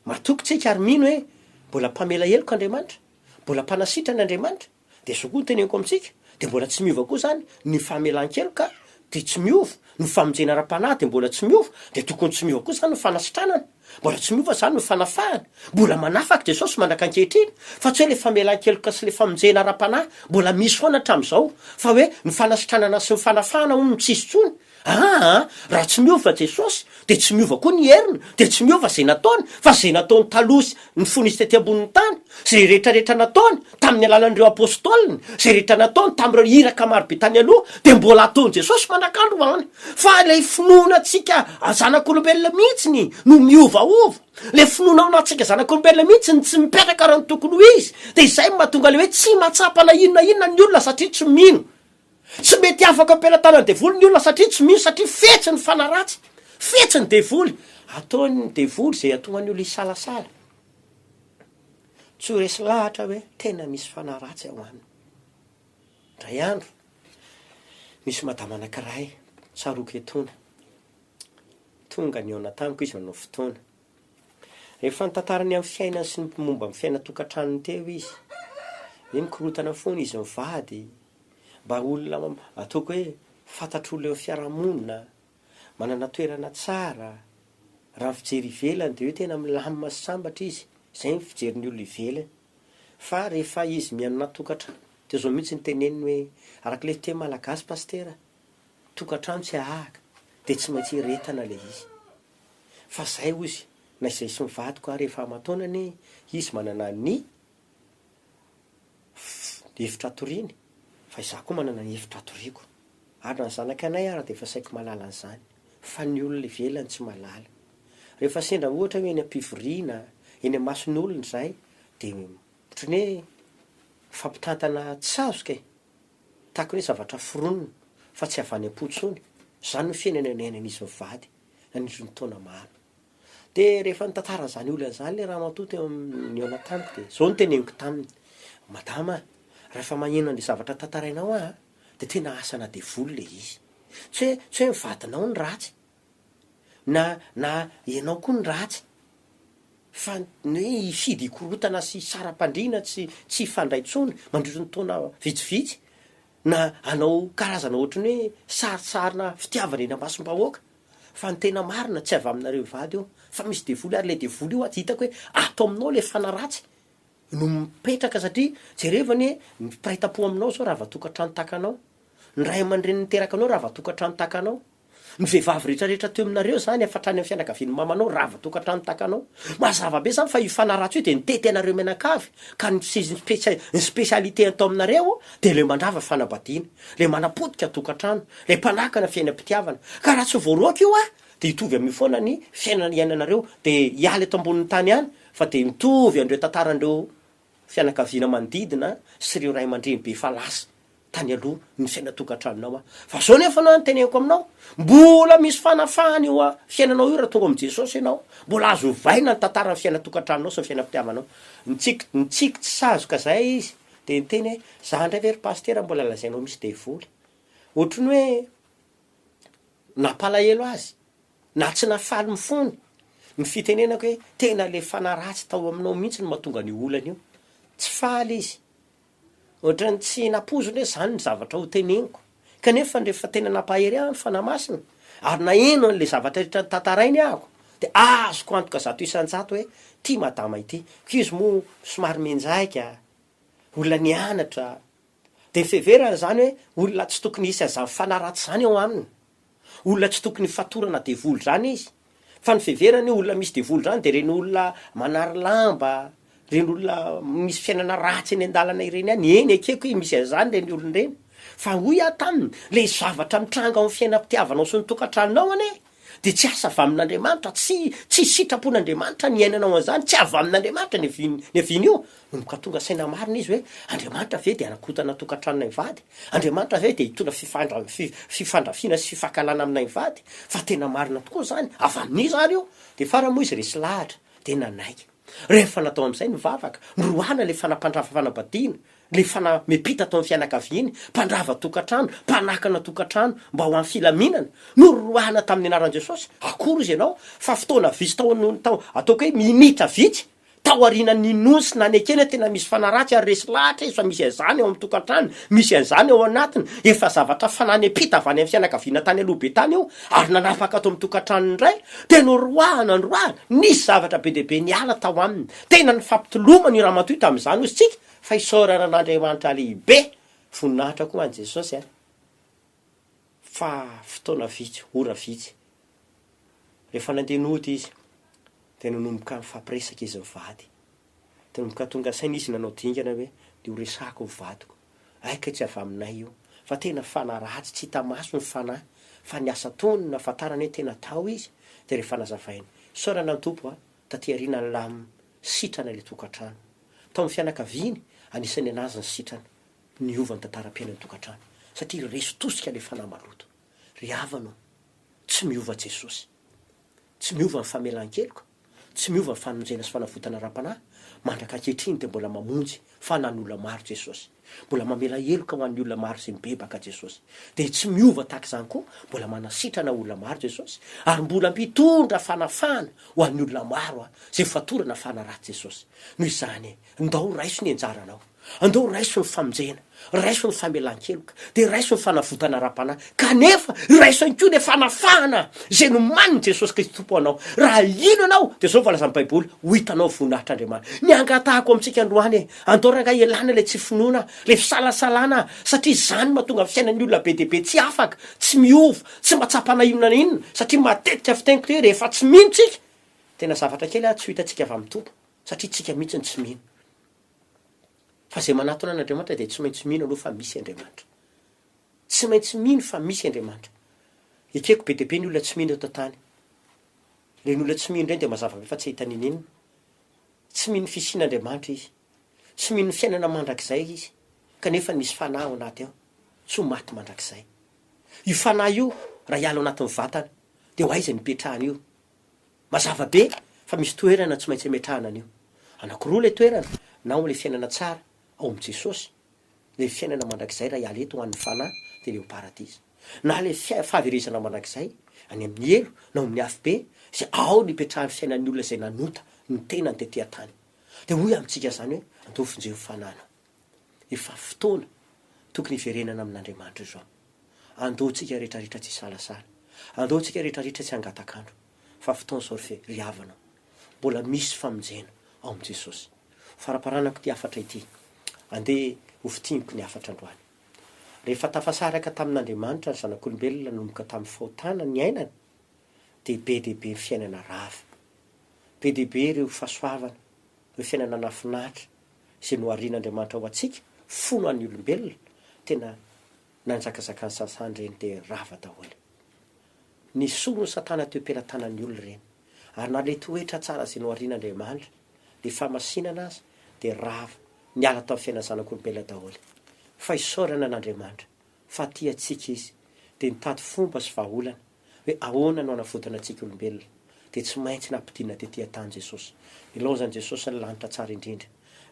matoky tsika ary mino hoe mbola mpamela heloka Andriamanitra, mbola mpanasitrana Andriamanitra, dia izao koa no teneniko amintsika, dia mbola tsy miova koa izany ny famelan-keloka dia tsy miova, ny famonjena ara-panahy dia mbola tsy miova, dia tokony tsy miova koa izany ny fanasitranana, mbola tsy miova izany ny fanafahana, mbola manafaka Jesosy mandraka ankehitriny, fa tsy hoe ilay famelan-keloka sy ilay famonjena ara-panahy mbola misy foana hatramin'izao, fa hoe ny fanasitranana sy ny fanafahana hono no tsisy intsony. Aa raha tsy miova Jesosy dia tsy miova koa ny heriny, dia tsy miova izay nataony, fa izay nataony taloha sy ny fony izy tety ambonin'ny tany, izay rehetra rehetra nataony tamin'ny alalan'ireo apostoliny, izay rehetra nataony tamin'ireo iraka marobe tany aloha dia mbola ataon'i Jesosy mandrak'androany. Fa ilay finoana antsika zanak'olombelona mihitsy ny no miovaova, ilay finoana ao anatintsika zanak'olombelona mihitsy ny tsy mipetraka raha ny tokony ho izy, dia izay no mahatonga ilay hoe tsy mahatsapa na inona inona ny olona satria tsy mino. Tsy mety afaka am-pelatanan'ny devoly ny olona satria tsy mino satria fetsy ny fanahy ratsy, fetsy ny devoly. Ataon'ny devoly izay hahatonga ny olona hisalasala, tsy ho resy lahatra hoe tena misy fanahy ratsy ao aminy. Indray andro, nisy madama anankiray, tsaroako etoana, tonga nihaona tamiko izy nanao fotoana. Rehefa nitantara ny amin'ny fiainany sy ny momba ny fiainan-tokantranony teo izy, hoe mikorontana foana izy mivady, mba olona ataoko hoe fantatr'olona eo amin'ny fiarahamonina, manana toerana tsara, raha ny fijery ivelany dia hoe tena milamina sy sambatra izy, izay ny fijerin'ny olona ivelany. Fa rehefa izy mianona tokantrano, dia izao mihitsy no teneniny hoe, araka ilay fiteny malagasy pasitera, tokantrano tsy ahahaka, dia tsy maintsy iretana ilay izy. Fa zay ozy na izay sy ny vadiko ary efa aman-taona anie izy manana ny efitra atoriany fa izaho koa manana ny efitra atoriako ary na ny zanakanay ara dia efa saiky mahalala an'izany fa ny olona ivelany tsy mahalala. Rehefa sendra ohatra hoe eny am-pivoriana, eny amason'olona izahay dia ohatran'ny hoe mifampitantana tsy sazoka e! Tahaka ny hoe zavatra foronina fa tsy avy any am-po intsony. Izany no fiainana niainan'izy mivady. nandritry ny taona maro. Dia rehefa nitantara an'izany olana izany ilay ramatoa teo amin'ny nihaona tamiko dia izao no teneniko taminy, Madama a, rehefa maheno an'ilay zavatra tantarainao aho a, dia tena asana devoly ilay izy. Tsy hoe tsy hoe ny vadinao no ratsy, na na ianao koa no ratsy, fa ny hoe hifidy hikorontana sy hisara-pandriana tsy tsy hifandray intsony mandritry ny taona vitsivitsy, na hanao karazana ohatry ny hoe sarintsarina fitiavana eny am-basom-bahoaka. Fa ny tena marina tsy avy aminareo mivady io fa misy devoly ary le devoly io atsy hitako hoe ato aminao le fanahy ratsy no mipetraka satria jerevo anie ny mpiray tampo aminao zao rava tokantrano tahaka anao, ny ray aman-dreny niteraka anao rava tokantrano tahaka anao, ny vehivavy rehetra rehetra teo aminareo zany efa hatrany amin'ny fianakavian'ny mamanao rava tokantrano tahaka anao. Mazava be zany fa io fanahy ratsy io dia nitety anareo mianakavy ka ny ny spécialité atao aminareo dia le mandrava fanambadiana, le manapotika tokantrano, le mpanakana fiainam-pitiavana. Ka raha tsy voaroaka io ah dia hitovy amin'io foana ny fiainana iainanareo, dia hiala eto ambonin'ny tany ihany fa dia mitovy an'ireo tantaran'ireo fianakaviana manodidina sy ireo ray aman-dreny be efa lasa tany aloha ny fiainan-tokantranonao aho. Fa zao nefa no teneniko aminao, mbola misy fanafahana io fiainanao io raha tonga amin'i Jesosy ianao, mbola azo ovaina ny tantaran'ny fiainan-tokantranonao sy ny fiainam-pitiavanao. Nitsiky nitsiky tsy sazoka zay izy dia niteny hoe, za indray ve ry pasitera mbola lazainao misy devoly? Ohatry ny hoe nampalahelo azy na tsy nahafaly ny fony ny fitenenako hoe tena le fanahy ratsy tao aminao mihitsy no mahatonga an'io olana io. Tsy faly izy. Ohatran'ny tsy nampoiziny hoe zany ny zavatra ho teneniko. Kanefa rehefa tena nampahery ahy ny Fanahy Masina ary naheno an'le zavatra rehetra notantarainy ahako de azoko antoka 100% hoe ty madama ity. Ko izy moa somary mianjaika, olona nianatra, de ny fiheverana zany hoe olona tsy tokony hisy an'izany fanahy ratsy zany ao aminy. Olona tsy tokony hifatorana devoly zany izy, fa ny fiheverany hoe olona misy devoly zany de reny olona manary lamba, reny olona misy fiainana ratsy eny an-dalana ireny ihany, eny ekeko hoe misy an'izany reny olona ireny, fa hoy aho taminy, le zavatra mitranga ao amin'ny fiainam-pitiavanao sy ny tokantranonao anie de tsy asa avy amin'Andriamanitra, tsy tsy sitrapon'Andriamanitra ny iainanao an'izany, tsy avy amin'Andriamanitra ny aviany ny avian'io, Nanomboka tonga saina marina izy hoe, Andriamanitra ve dia hanakorontana tokantranonay mivady? Andriamanitra ve dia hitondra fifandra- fifandrafiana sy fifankahalana aminay mivady? Fa tena marina tokoa izany, avy amin'iza ary io? Dia farany moa izy resy lahatra, dia nanaiky. Rehefa natao amin'izay ny vavaka, noroahana ilay fanahy mpandrava fanambadiana, ilay fanahy miampita tao amin'ny fianakaviany, mpandrava tokantrano, mpanakana tokantrano mba ho amin'ny filaminana, noroahana tamin'ny anaran'i Jesosy. Akory izy ianao, fa fotoana vitsy tao, tao, ataoko hoe minitra vitsy, Tao aorianan'ny ninoany sy nanekeny hoe tena misy fanahy ratsy ary resy lahatra izy fa misy an'izany ao amin'ny tokantranony, misy an'izany ao anatiny, efa zavatra fanahy niampita avy any amin'ny fianakaviana tany aloha be tany io ary nanapaka ato amin'ny tokantranony indray, dia noroahana, noroahana, nisy zavatra be dia be niala tao aminy. Tena nifampitolomana io ramatoa io tamin'izany hozy tsika, fa isaorana an'Andriamanitra lehibe, voninahitra koa ho an'i Jesosy a! Fa fotoana vitsy, ora vitsy, rehefa nandeha nody izy, dia nanomboka nifampiresaka izy mivady. Dia nanomboka tonga saina izy nanao dingana hoe, dia ho resahako ny vadiko. Hay kay tsy avy aminay io, fa tena fanahy ratsy, tsy hita maso ny fanahy, fa ny asa ataony no nahafantarany hoe tena tao izy. Dia rehefa nazavainy, isaorana ny Tompo a, taty aoriana nilamina, sitrana ilay tokantrano. Tao amin'ny fianakaviany, anisan'ny anazy ny sitrana. Niova ny tantaram-piainan'ny tokantrano satria resy tosika ilay fanahy maloto. Ry havana ô, tsy miova Jesosy. Tsy miova ny famelan-keloka, tsy miova ny famonjena sy fanavotana ara-panahy, mandraka ankehitriny dia mbola mamonjy fanahin'olona maro Jesosy. Mbola mamela heloka ho an'ny olona maro izay mibebaka Jesosy. Dia tsy miova tahaka izany koa, mbola manasitrana olona maro Jesosy, ary mbola mpitondra fanafahana ho an'ny olona maro izay fatorana fanahy ratsy Jesosy. Noho izany, ndao raiso ny anjaranao. Andao raiso ny famonjena, raiso ny famelan-keloka, dia raiso ny fanavotana ara-panahy, kanefa raiso ihany koa ilay fanafahana izay nomanin'i Jesosy Kristy Tompo ho anao. Raha hino ianao, dia izao no voalazan'ny Baiboly, ho hitanao ny voninahitr'Andriamanitra. Ny angatahako amintsika androany e, andao rangahy ialana ilay tsy finoana, ilay fisalasalana, satria izany no mahatonga ny fiainan'ny olona be dia be tsy afaka, tsy miova, tsy mahatsapa na inona na inona, satria matetika fiteniko hoe rehefa tsy mino tsika, tena zavatra kely ary tsy ho hitantsika avy amin'ny Tompo, satria tsika mihitsy no tsy mino. Fa izay manatona an'Andriamanitra dia tsy maintsy mino aloha fa misy Andriamanitra. Tsy maintsy mino fa misy Andriamanitra. Ekeko be dia be ny olona tsy mino eto an-tany. Ireny olona tsy mino ireny dia mazava be fa tsy hahita n'inon'inona. Tsy mino ny fisian'Andriamanitra izy. Tsy mino ny fiainana mandrakizay izy. Kanefa misy fanahy ao anaty ao. Tsy ho maty mandrakizay. Io fanahy io raha hiala ao anatin'ny vatana dia ho aiza no hipetrahany io? Mazava be fa misy toerana tsy maintsy ametrahana an'io. Anankiroa ilay toerana, na ao amin'ilay fiainana tsara ao amin'i Jesosy, ilay fiainana mandrakizay raha hiala eto ho an'ny fanahy dia ilay ao paradisa. Na ilay fahaverezana mandrakizay any amin'ny helo na ao amin'ny afobe izay ao no ipetrahan'ny fiainan'ny olona izay nanota ny tenany tety an-tany. Dia hoy amintsika izany hoe, andao vonjeo ny fanahinao. Efa fotoana tokony hiverenana amin'Andriamanitra izao. Andao tsika rehetra rehetra tsy hisalasala. Andao tsika rehetra rehetra tsy hangatak'andro fa fotoana izao ry fe ry havana o. Mbola misy famonjena ao amin'i Jesosy. Faramparanako ity hafatra ity. Andeha ho fintiniko ny hafatra androany. Rehefa tafasaraka tamin'Andriamanitra ny zanak'olombelona nanomboka tamin'ny fahotana niainany dia be dia be ny fiainana rava. Be dia be ireo fahasoavana, ireo fiainana nahafinaritra izay noharian'Andriamanitra ho antsika, fony ho an'ny olombelona, tena nanjakazakan'i Satana ireny dia rava daholo. Nesorin'i Satana teo am-pelatanan'ny olona ireny. Ary na ilay toetra tsara izay noharian'Andriamanitra, ilay fahamasinana aza, dia rava, niala tamin'ny fiainan'ny zanak'olombelona daholo. Fa isaorana an'Andriamanitra fa tia antsika Izy, dia nitady fomba sy vahaolana hoe ahoana no hanavotana antsika olombelona, dia tsy maintsy nampidinina tety an-tany Jesosy. Nilaozan'i Jesosy ny lanitra tsara indrindra.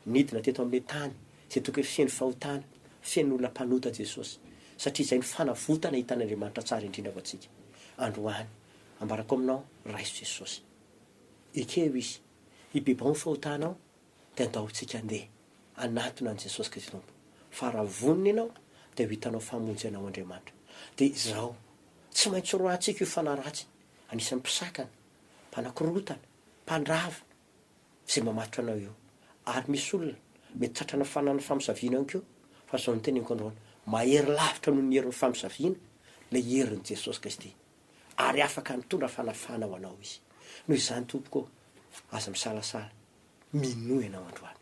Nidina teto amin'ilay tany izay tokony feno fahotana, feno olona mpanota Jesosy, satria izay no fanavotana hitan'Andriamanitra tsara indrindra ho antsika. Androany, ambarako aminao, raiso Jesosy. Ekeo Izy. Ibebaho ny fahotanao, dia andao tsika andeha hanatona an'i Jesosy Kristy Tompo. Fa raha vonona ianao, dia ho hitanao famonjy anao Andriamanitra. Dia izao, tsy maintsy roahantsika io fanahy ratsy, anisan'ny mpisakana, mpanakorotana, mpandrava, izay mamatotra anao io. Ary misy olona mety tratrana fanan'ny famosaviana ihany koa, fa izao no teneniko androany, mahery lavitra noho ny herin'ny famosaviana ilay herin'i Jesosy Kristy. Ary afaka mitondra fanafahana ho anao Izy. Noho izany tompoko ô, aza misalasala, minoa ianao androany.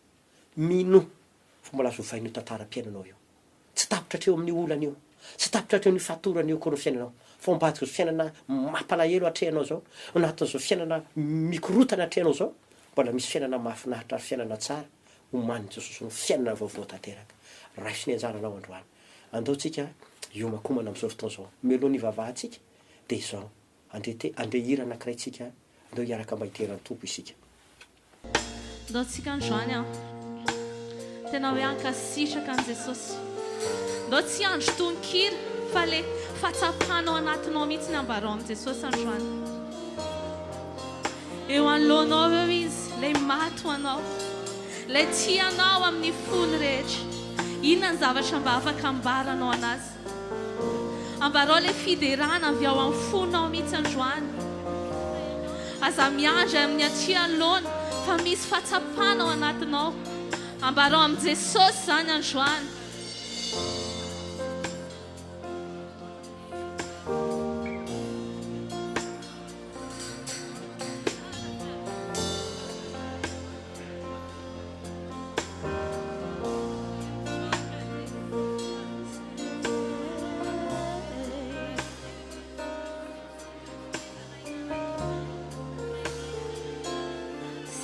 Minoa fa mbola azo ovaina io tantaram-piainanao io. Tsy tapitra hatreo amin'io olana io, tsy tapitra hatreo amin'io fatorana io akory ny fiainanao, fa ao ambadik'izao fiainana mampalahelo atrehanao izao, ao anatin'izao fiainana mikorotana atrehanao izao, mbola misy fiainana mahafinaritra ary fiainana tsara omanin'i Jesosy ho fiainana vaovao tanteraka. Raiso ny anjaranao androany. Andao tsika hiomakomana amin'izao fotoana izao. Mialoha ny hivavahantsika dia izao, Andre te andre hira anakiray tsika andeo hiaraka mba hidera ny Tompo isika. Ndao tsika androany an. Tena hoe ankasitraka an'i Jesosy. Ndao tsy hiandry tononkira fa le fahatsapanao anatinao mihitsy ny ambarao amin'i Jesosy androany. Eo anoloanao eo Izy, ilay maty ho anao, ilay tia anao amin'ny fony rehetra. Inona ny zavatra mba afaka ambaranao an'Azy? Ambarao ilay fiderana avy ao amin'ny fonao mihitsy androany. Aza miandry amin'ny aty anoloana fa misy fahatsapana ao anatinao. Ambarao amin'i Jesosy izany androany.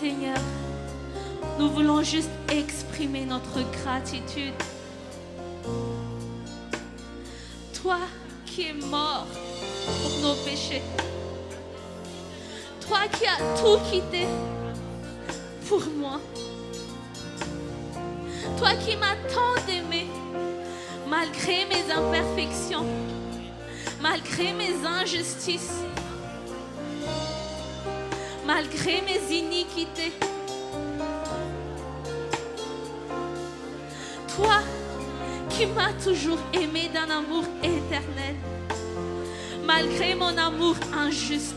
Seigneur, nous voulons juste exprimer notre gratitude. Toi qui es mort pour nos péchés. Toi qui as tout quitté pour moi. Toi qui m'as tant aimé, malgré mes imperfections, malgré mes injustices, malgré mes iniquités. Toi qui m'as toujours aimé d'un amour éternel, malgré mon amour injuste.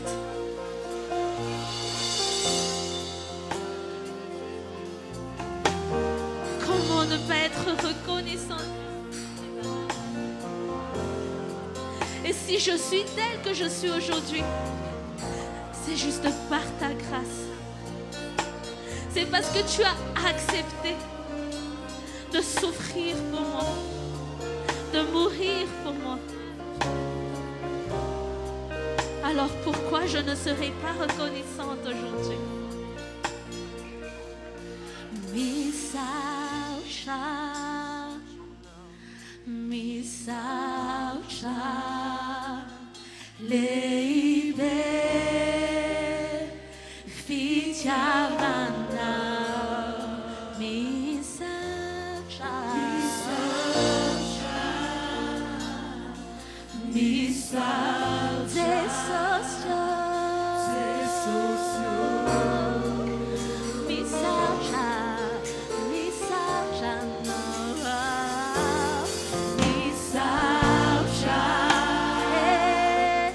Comment ne pas être reconnaissant Et si je suis telle que je suis aujourd'hui, c'est juste par ta grâce. C'est parce que tu as accepté de souffrir pour moi, de mourir pour moi. Alors pourquoi je ne serais pas reconnaissante aujourd'hui? Misaotra, misaotra lehibe fitiavanao. Misaotra, misaotra, misaotra Jesosy ô, Jesosy ô. Misaotra, misaotra Anao. Misaotra, eh.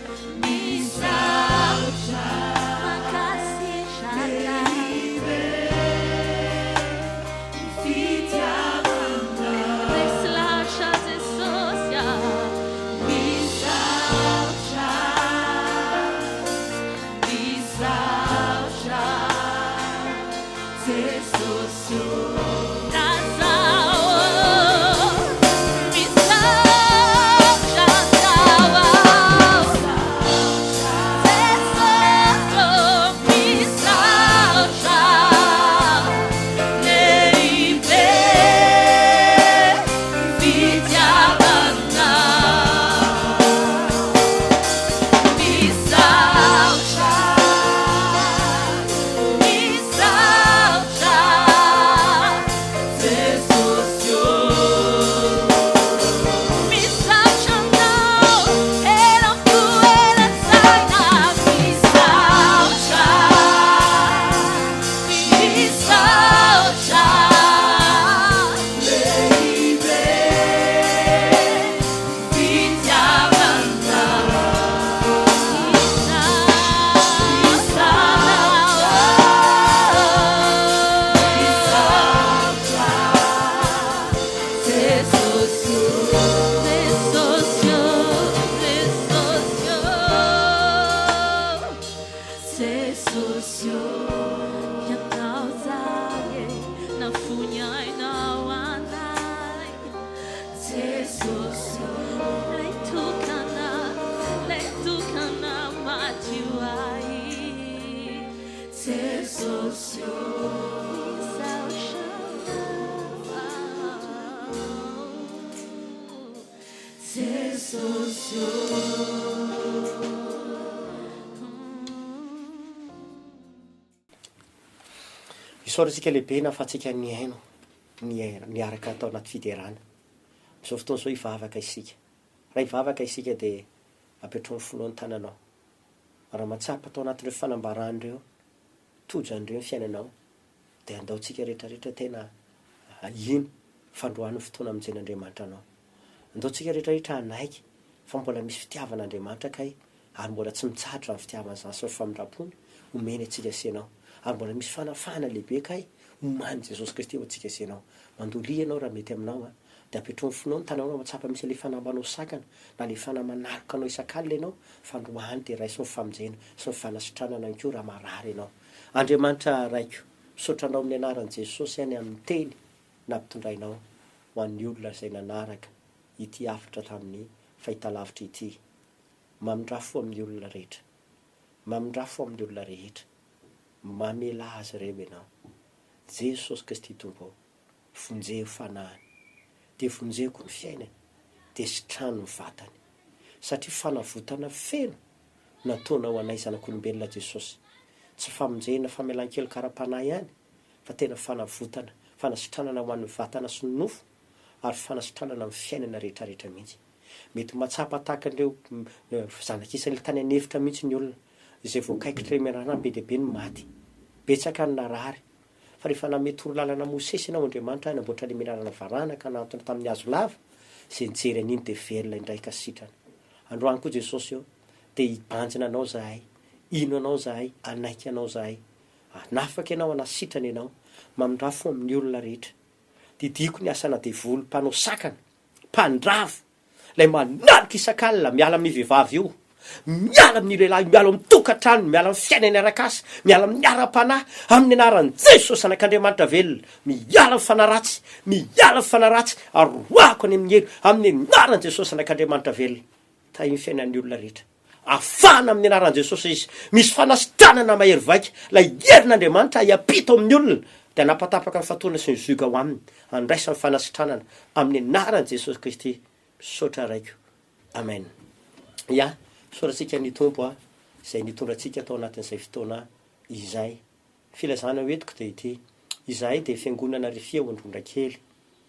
Jesosy ô, Jesosy ô, Jesosy ô, Ianao zay e, nafoy ainao anay. Jesosy ô, Ilay tokana, Ilay tokana madio ahy. Jesosy ô, misaotra Anao. Jesosy ô. Isaorantsika lehibe nahafahantsika nihaino, niaraka tao anaty fiderana. Amin'izao fotoana izao hivavaka isika. Raha hivavaka isika dia apetraho ny fonao ny tananao. Raha mahatsapa tao anatin'ireo fanambarana ireo, tojo an'ireo ny fiainanao, dia andao tsika rehetra rehetra tena hino fa androany ny fotoana hamonjen'Andriamanitra anao. Andao tsika rehetra rehetra hanaiky fa mbola misy fitiavan'Andriamanitra kay ary mbola tsy mitsahatra izany fitiavana izany sy ny famindrampony omeny antsika sy ianao. Ary mbola misy fanafahana lehibe kay omanin'i Jesosy Kristy ho antsika sy ianao. Mandolia ianao raha mety aminao an. Dia apetraho ny fonao ny tananao raha mahatsapa misy ilay fanahy manao sakana na ilay fanahy manaloka anao isak'alina ianao fa androany dia raiso ny famonjena sy ny fanasitranana ihany koa raha marary ianao. Andriamanitra Raiko, misaotra Anao amin'ny anaran'i Jesosy any amin'ny teny nampitondrainao ho an'ny olona izay nanaraka ity hafatra tamin'ny fahitalavitra ity. Mamindrà fo amin'ny olona rehetra. Mamindrà fo amin'ny olona rehetra. Mamelà azy ireo Ianao. Jesosy Kristy Tompo ô, vonjeo fanahiny, dia vonjeo koa ny fiainany, dia sitrano ny vatany. Satria fanavotana feno nataonao anay zanak'olombelona Jesosy. Tsy famonjena famelan-keloka ara-panahy ihany fa tena fanavotana, fanasitranana ho an'ny vatana sy ny nofo ary fanasitranana amin'ny fiainana rehetrarehetra mihitsy. Mety mahatsapa tahaka an'ireo zanak'Israely tany an'efitra mihitsy ny olona, izay voakaikitra menarana be dia be ny maty. Betsaka ny narary. Fa rehefa nanome torolalana Mosesy ianao Andriamanitra hanamboatra ilay menarana varahana ka nahantona tamin'ny hazo lava, izay nijery an'iny dia velona indray ka sitrana. Androany koa Jesosy ô, dia hibanjina Anao zahay, hino Anao zahay, hanaiky Anao zahay. Hanafaka Ianao, hanasitrana Ianao. Mamindrà fo amin'ny olona rehetra. Didiako ny asana devoly mpanao sakana, mpandrava, ilay manaloka isak'alina, miala amin'io vehivavy io, miala amin'io lehilahy io, miala ao amin'ny tokantranony, miala amin'ny fiainany arak'asa, miala amin'ny ara-panahy, amin'ny anaran'i Jesosy Zanak'Andriamanitra velona, miala amin'ny fanahy ratsy, miala amin'ny fanahy ratsy, ary roahako any amin'ny helo, amin'ny anaran'i Jesosy Zanak'Andriamanitra velona. Tahio ny fiainan'ny olona rehetra. Afahana amin'ny anaran'i Jesosy izy. Misy fanasitranana mahery vaika. Ilay herin'Andriamanitra hiampita ao amin'ny olona dia hanapatapaka ny fatorana sy ny zioga ao aminy. Handraisany fanasitranana amin'ny anaran'i Jesosy Kristy. Misaotra Raiko. Amen. Ya, isaorantsika ny Tompo a, izay nitondra antsika tao anatin'izay fotoana izay. Filazana ho entiko dia ity, izahay dia fiangonana Rifia ao Androndrakely.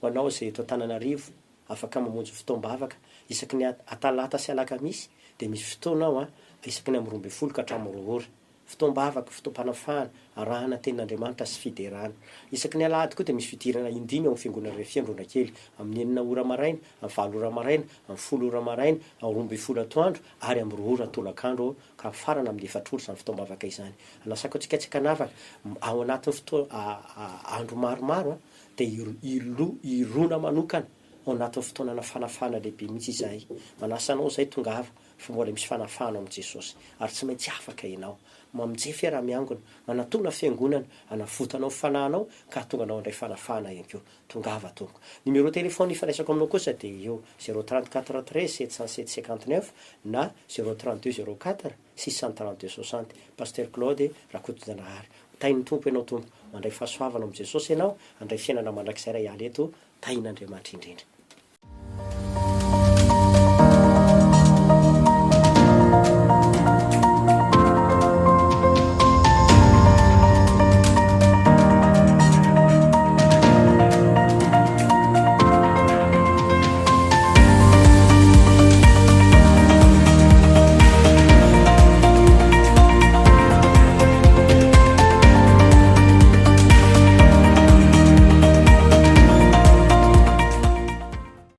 Ho anao izay eto Antananarivo, afaka mamonjy fotoam-bavaka isaky ny atalata sy alakamisy dia misy fotoana ao an, isaky ny amin'ny 12 ka hatramin'ny roa ora. Fotoam-bavaka, fotoam-panafahana, arahana tenin'Andriamanitra sy fiderana. Isaky ny alahady koa dia misy fidirana indimy ao amin'ny fiangonana Rifia Androndrakely, amin'ny enina ora maraina, amin'ny valo ora maraina, amin'ny folo ora maraina, amin'ny 12 atoandro ary amin'ny roa ora tolakandro ka mifarana amin'ny efatra ora izany fotoam-bavaka izany. Anasako antsika tsy ankanavaka, ao anatin'ny fotoa andro maromaro dia ilo hirona manokana ao anatin'ny fotoanana fanafahana lehibe mihitsy izahay. Manasa anao izahay tongava fa mbola misy fanafahana ao amin'i Jesosy ary tsy maintsy afaka ianao. Mamonjea fiaraha-miangona, manatona fiangonana, hanavotanao ny fanahinao ka hahatonga anao handray fanafahana ihany koa. Tongava tompoko. Numéro téléphone ifandraisako aminao kosa dia io, 0 34 13 707 59 na 0 32 04 632 60. Pasteur Claude Rakotonjanahary. Ho tahin'ny Tompo ianao Tompo. Mandray fahasoavana ao amin'i Jesosy ianao, handray fiainana mandrakizay raha hiala eto, tahin'Andriamanitra indrindra.